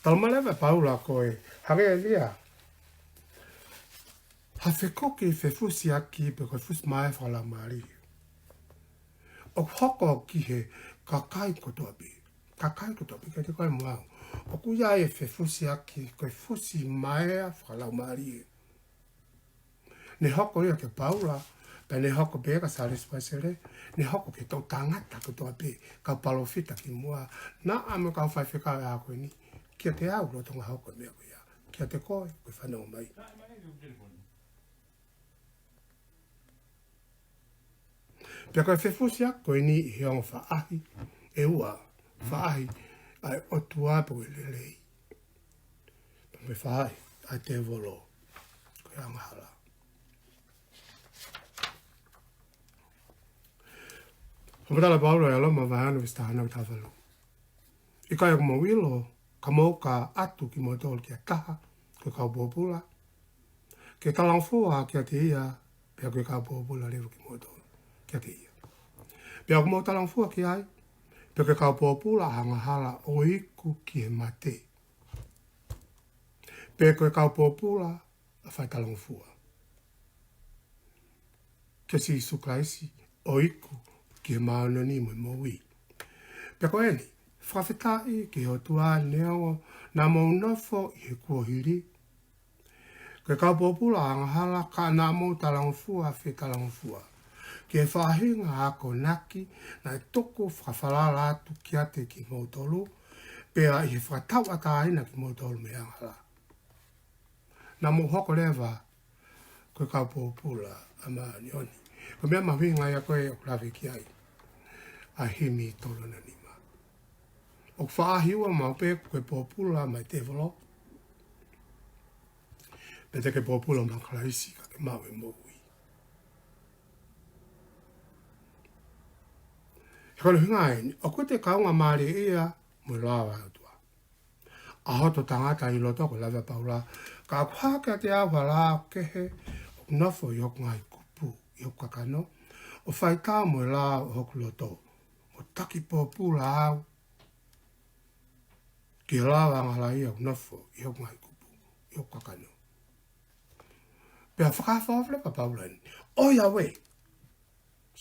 Talamai leva ʻe Paula ko e hangē ia ha fekoki fefusiaki pe ko e fusi maea fakalaumālie ʻoku hoko ki he kakai kotoa pē. Kakai kotoa pē, kiate koe mo au. ʻOku ʻi ai e fefusiaki, ko e fusi maea fakalaumālie. Ne hoko ia kia Paula, pea ne hoko pē kia Sālesi Uēsile, ne hoko ki he toʻutangata kotoa pē, kau palōfita kimuʻa. Naʻa mo e kau faifekau ʻo e ʻaho ko eni, kiate au lolotonga hoko e meʻa ko ia. Kiate koe, ko e fanongo mai. Pea ko e fefusiaki ko eni ʻi he ongo faʻahi ʻe ua, faʻahi ʻa e ʻOtua pe ko e lelei, pea mo e faʻahi ʻa e tēvolo, ko e angahala. Fakamatala ʻa Paula ʻia Loma vahe ono veesi taha ono ki he taha valu. ʻIkai ʻoku mou ʻilo, ka mou ka ʻatu kimoutolu ki ha taha, ko e kau pōpula, ke talangofua kiate ia, pea ko e kau pōpula leva kimoutolu kiate ia. Pea ʻoku mou talangofua ki ai, pea ko e kau pōpula ʻa e angahala ʻo iku ki he mate, pea ko e kau pōpula ʻa e fai talangofua kia Sīsū Kalaisi ʻo iku ki he māʻoniʻoni mo e moʻui. Pea ko eni, fakafetaʻi ki he ʻOtua neongo naʻa mou nofo ʻi he kuohili, ko e kau pōpula ʻa e angahala, ka naʻa mou talangofua fetalangofua ki he faʻahinga akonaki naʻe tuku fakafalala atu kiate kimoutolu, pea ʻi he fakatauʻatāina kimoutolu mei he angahala. Naʻa mou hoko leva ko e kau pōpula ʻa e māʻoniʻoni. Ko e meʻa mahuʻinga ia ko ē ʻoku lave ki ai ʻa e himi tolu ono nima. ʻOku faʻahi ua maʻu pē, ko e pōpula maʻa e tēvolo, pe te ke pōpula maʻa Kalaisi ka ke maʻu e moʻui. He ko hono ʻuhinga eni, ʻoku ʻikai te ke kaunga mālie ia mo e lao ʻa e ʻOtua. ʻA hoto tangata ʻi loto, ko e lave ʻa Paula, ka ʻoku hā kiate au ha lao kehe ʻoku nofo ʻi hoku ngaahi kupu, ʻi hoku kakano, ʻo fai tau mo e lao ʻo hoku loto, ʻo taki pōpula au ke lava angahala ia ʻo nofo ʻi hoku ngaahi kupu, ʻi hoku kakano. Pea fakahaofi leva ʻa Paula eni, ʻOiauē,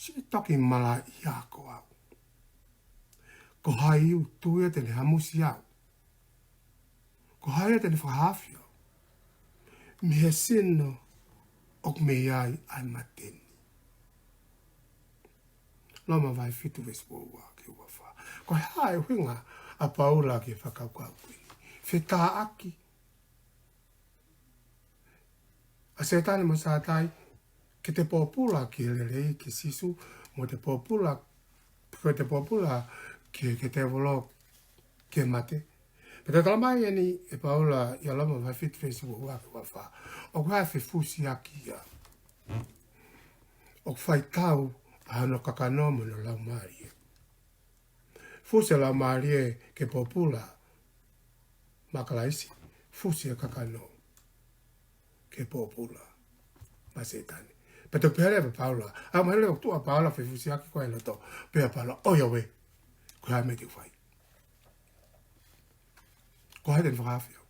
siʻi toki malaʻia ko au. Ko hai ʻoku tui ia te ne hamusi au? Ko hai ia te ne fakahaofi au mei he sino ʻoku mei ai ʻa e mate ni? Loma vahe fitu veesi ua ua ki he ua fā. Ko e hā e ʻuhinga ʻa Paula ki he fakakaukau ko eni? Fetāʻaki ʻa Sētane mo Sātai, ke te pōpula ki he lelei kia Sīsū, mo te pōpula, ke te pōpula ki he, ki he tēvolo, ki he mate. Pea tala mai eni ʻe Paula ʻia Loma vahe fitu veesi ua ua ki he ua fā, ʻoku ʻi ai e fefusiʻaki ia ʻoku fai tau ʻa hono kakano mo hono laumālie. Fusi e laumālie ke pōpula maʻa Kalaisi, fusi e kakano ke pōpula maʻa Sētane. Pea toki pehē leva ʻe Paula, ʻa e mahele ʻoku tuʻu ʻa Paula fefusiʻaki ko ē ʻi loto, pehē ʻa Paula, ʻOiauē, ko e hā e meʻa te u fai? Ko hai te ne fakahaofi au?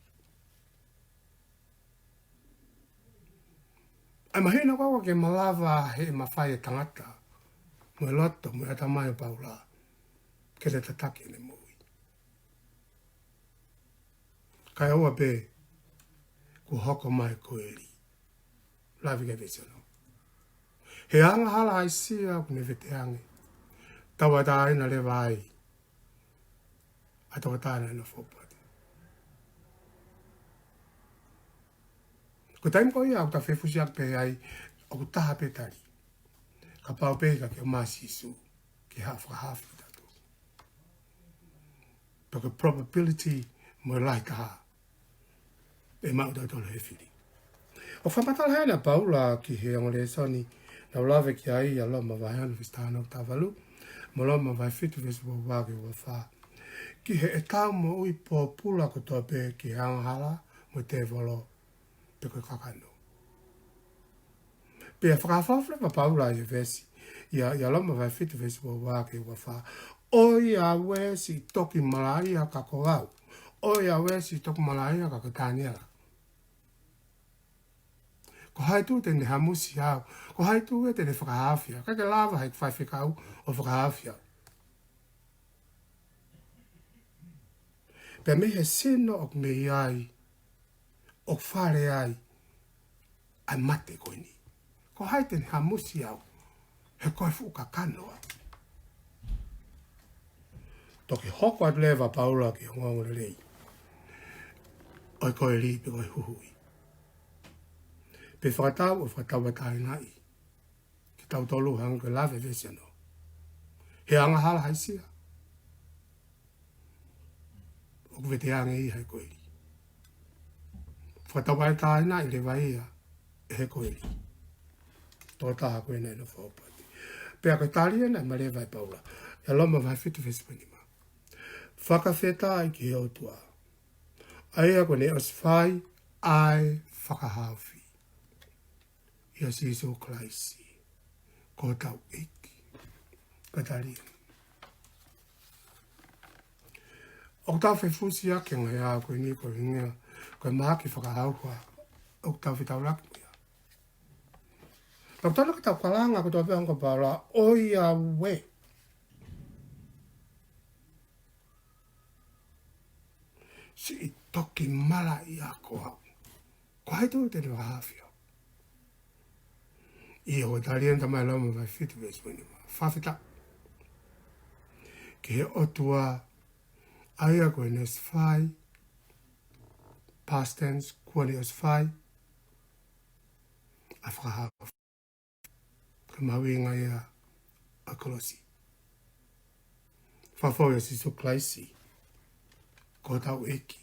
ʻA e mahino ko ē ke malava he mafai e tangata, mo e loto, mo e ʻatamai ʻo Paula, ke ne tataki ʻene moʻui. Kae ʻoua pē kuo hoko mai e koeli. Lave ki he veesi ono. He angahala haʻisia ʻoku ne veteange, tauʻatāina leva ai ʻa e tokotaha naʻe nofo ʻo pōpula. Ko e taimi ko ia ʻoku tau fefusiʻaki pē ai, ʻoku taha pē tali. Kapau pē ka ke ʻomai ʻa Sīsū ke haʻu ʻo fakahaofi kitautolu. Pea ko e probability mo e lahi taha ʻe maʻu tautolu he fili. ʻOku fakamatala heni ʻa Paula ki he ongo lēsoni naʻa ku lave ki ai ʻia Loma vahe ono veesi taha ono ki he taha valu, mo Loma vahe fitu veesi ua ua ki he ua fā. Ki heʻetau moʻui pōpula kotoa pē ki he angahala mo e tēvolo, pe ko e kakano. Pea fakahaofi leva ʻa Paula ʻi he veesi, ʻia, ʻia Loma vahe fitu veesi ua ua ki he ua fā, ʻOiauē, siʻi toki malaʻia ka ko au. ʻOiauē, siʻi toki malaʻia ka ko Taniela. Ko hai ʻoku tui te ne hamusi au? Ko hai ʻoku tui te ne fakahaofi au? ʻIkai ke lava ʻe he faifekau ʻo fakahaofi au. Pea mei he sino ʻoku mei ai, ʻoku fale ai ʻa e mate ko eni, ko hai te ne hamusi au, he ko e fuʻu kakano au? Toki hoko atu leva ʻa Paula ki he ongoongolelei ʻo e koeli pe ko e huhuʻi. Pea fakatau ʻo fakatauʻatāinaʻi kitautolu hangē ko e lave veesi ono. He angahala haʻisia ʻoku veteange ia he koeli. Fakatauʻatāinaʻi leva ia ʻe he koeli, tokotaha ko ē naʻe nofo ʻo pōpula. Pea ko e tali ena naʻe malava ʻe Paula ʻia Loma vahe fitu veesi nima. Fakafetaʻi ki he ʻOtua, ʻa ia kuo ne ʻosi fai ʻa e fakahaofi ʻia Sīsū Kalaisi ko hotau ʻEiki. Ko e tali ena. ʻOku tau fefusiʻaki ange ʻa ko eni ko e ʻuhinga ko e mahaki fakaʻauha ʻoku tau fetaulaki mo ia. Pea ʻoku totonu ke tau kalanga kotoa pē hangē ko Paula, ʻOiauē, siʻi toki malaʻia ko au. Ko hai ʻoku tui te ne fakahaofi au? ʻIo, ko e tali ena ʻa Loma vahe fitu veesi nima. Fakafetaʻi ki he ʻOtua, ʻa ia kuo ne ʻosi fai, past tense, kuo ne ʻosi fai ʻa e fakahaofi. Ko e mahuʻinga ia ʻa e kolosi. Fakafou ʻia Sīsū Kalaisi ko hotau ʻEiki.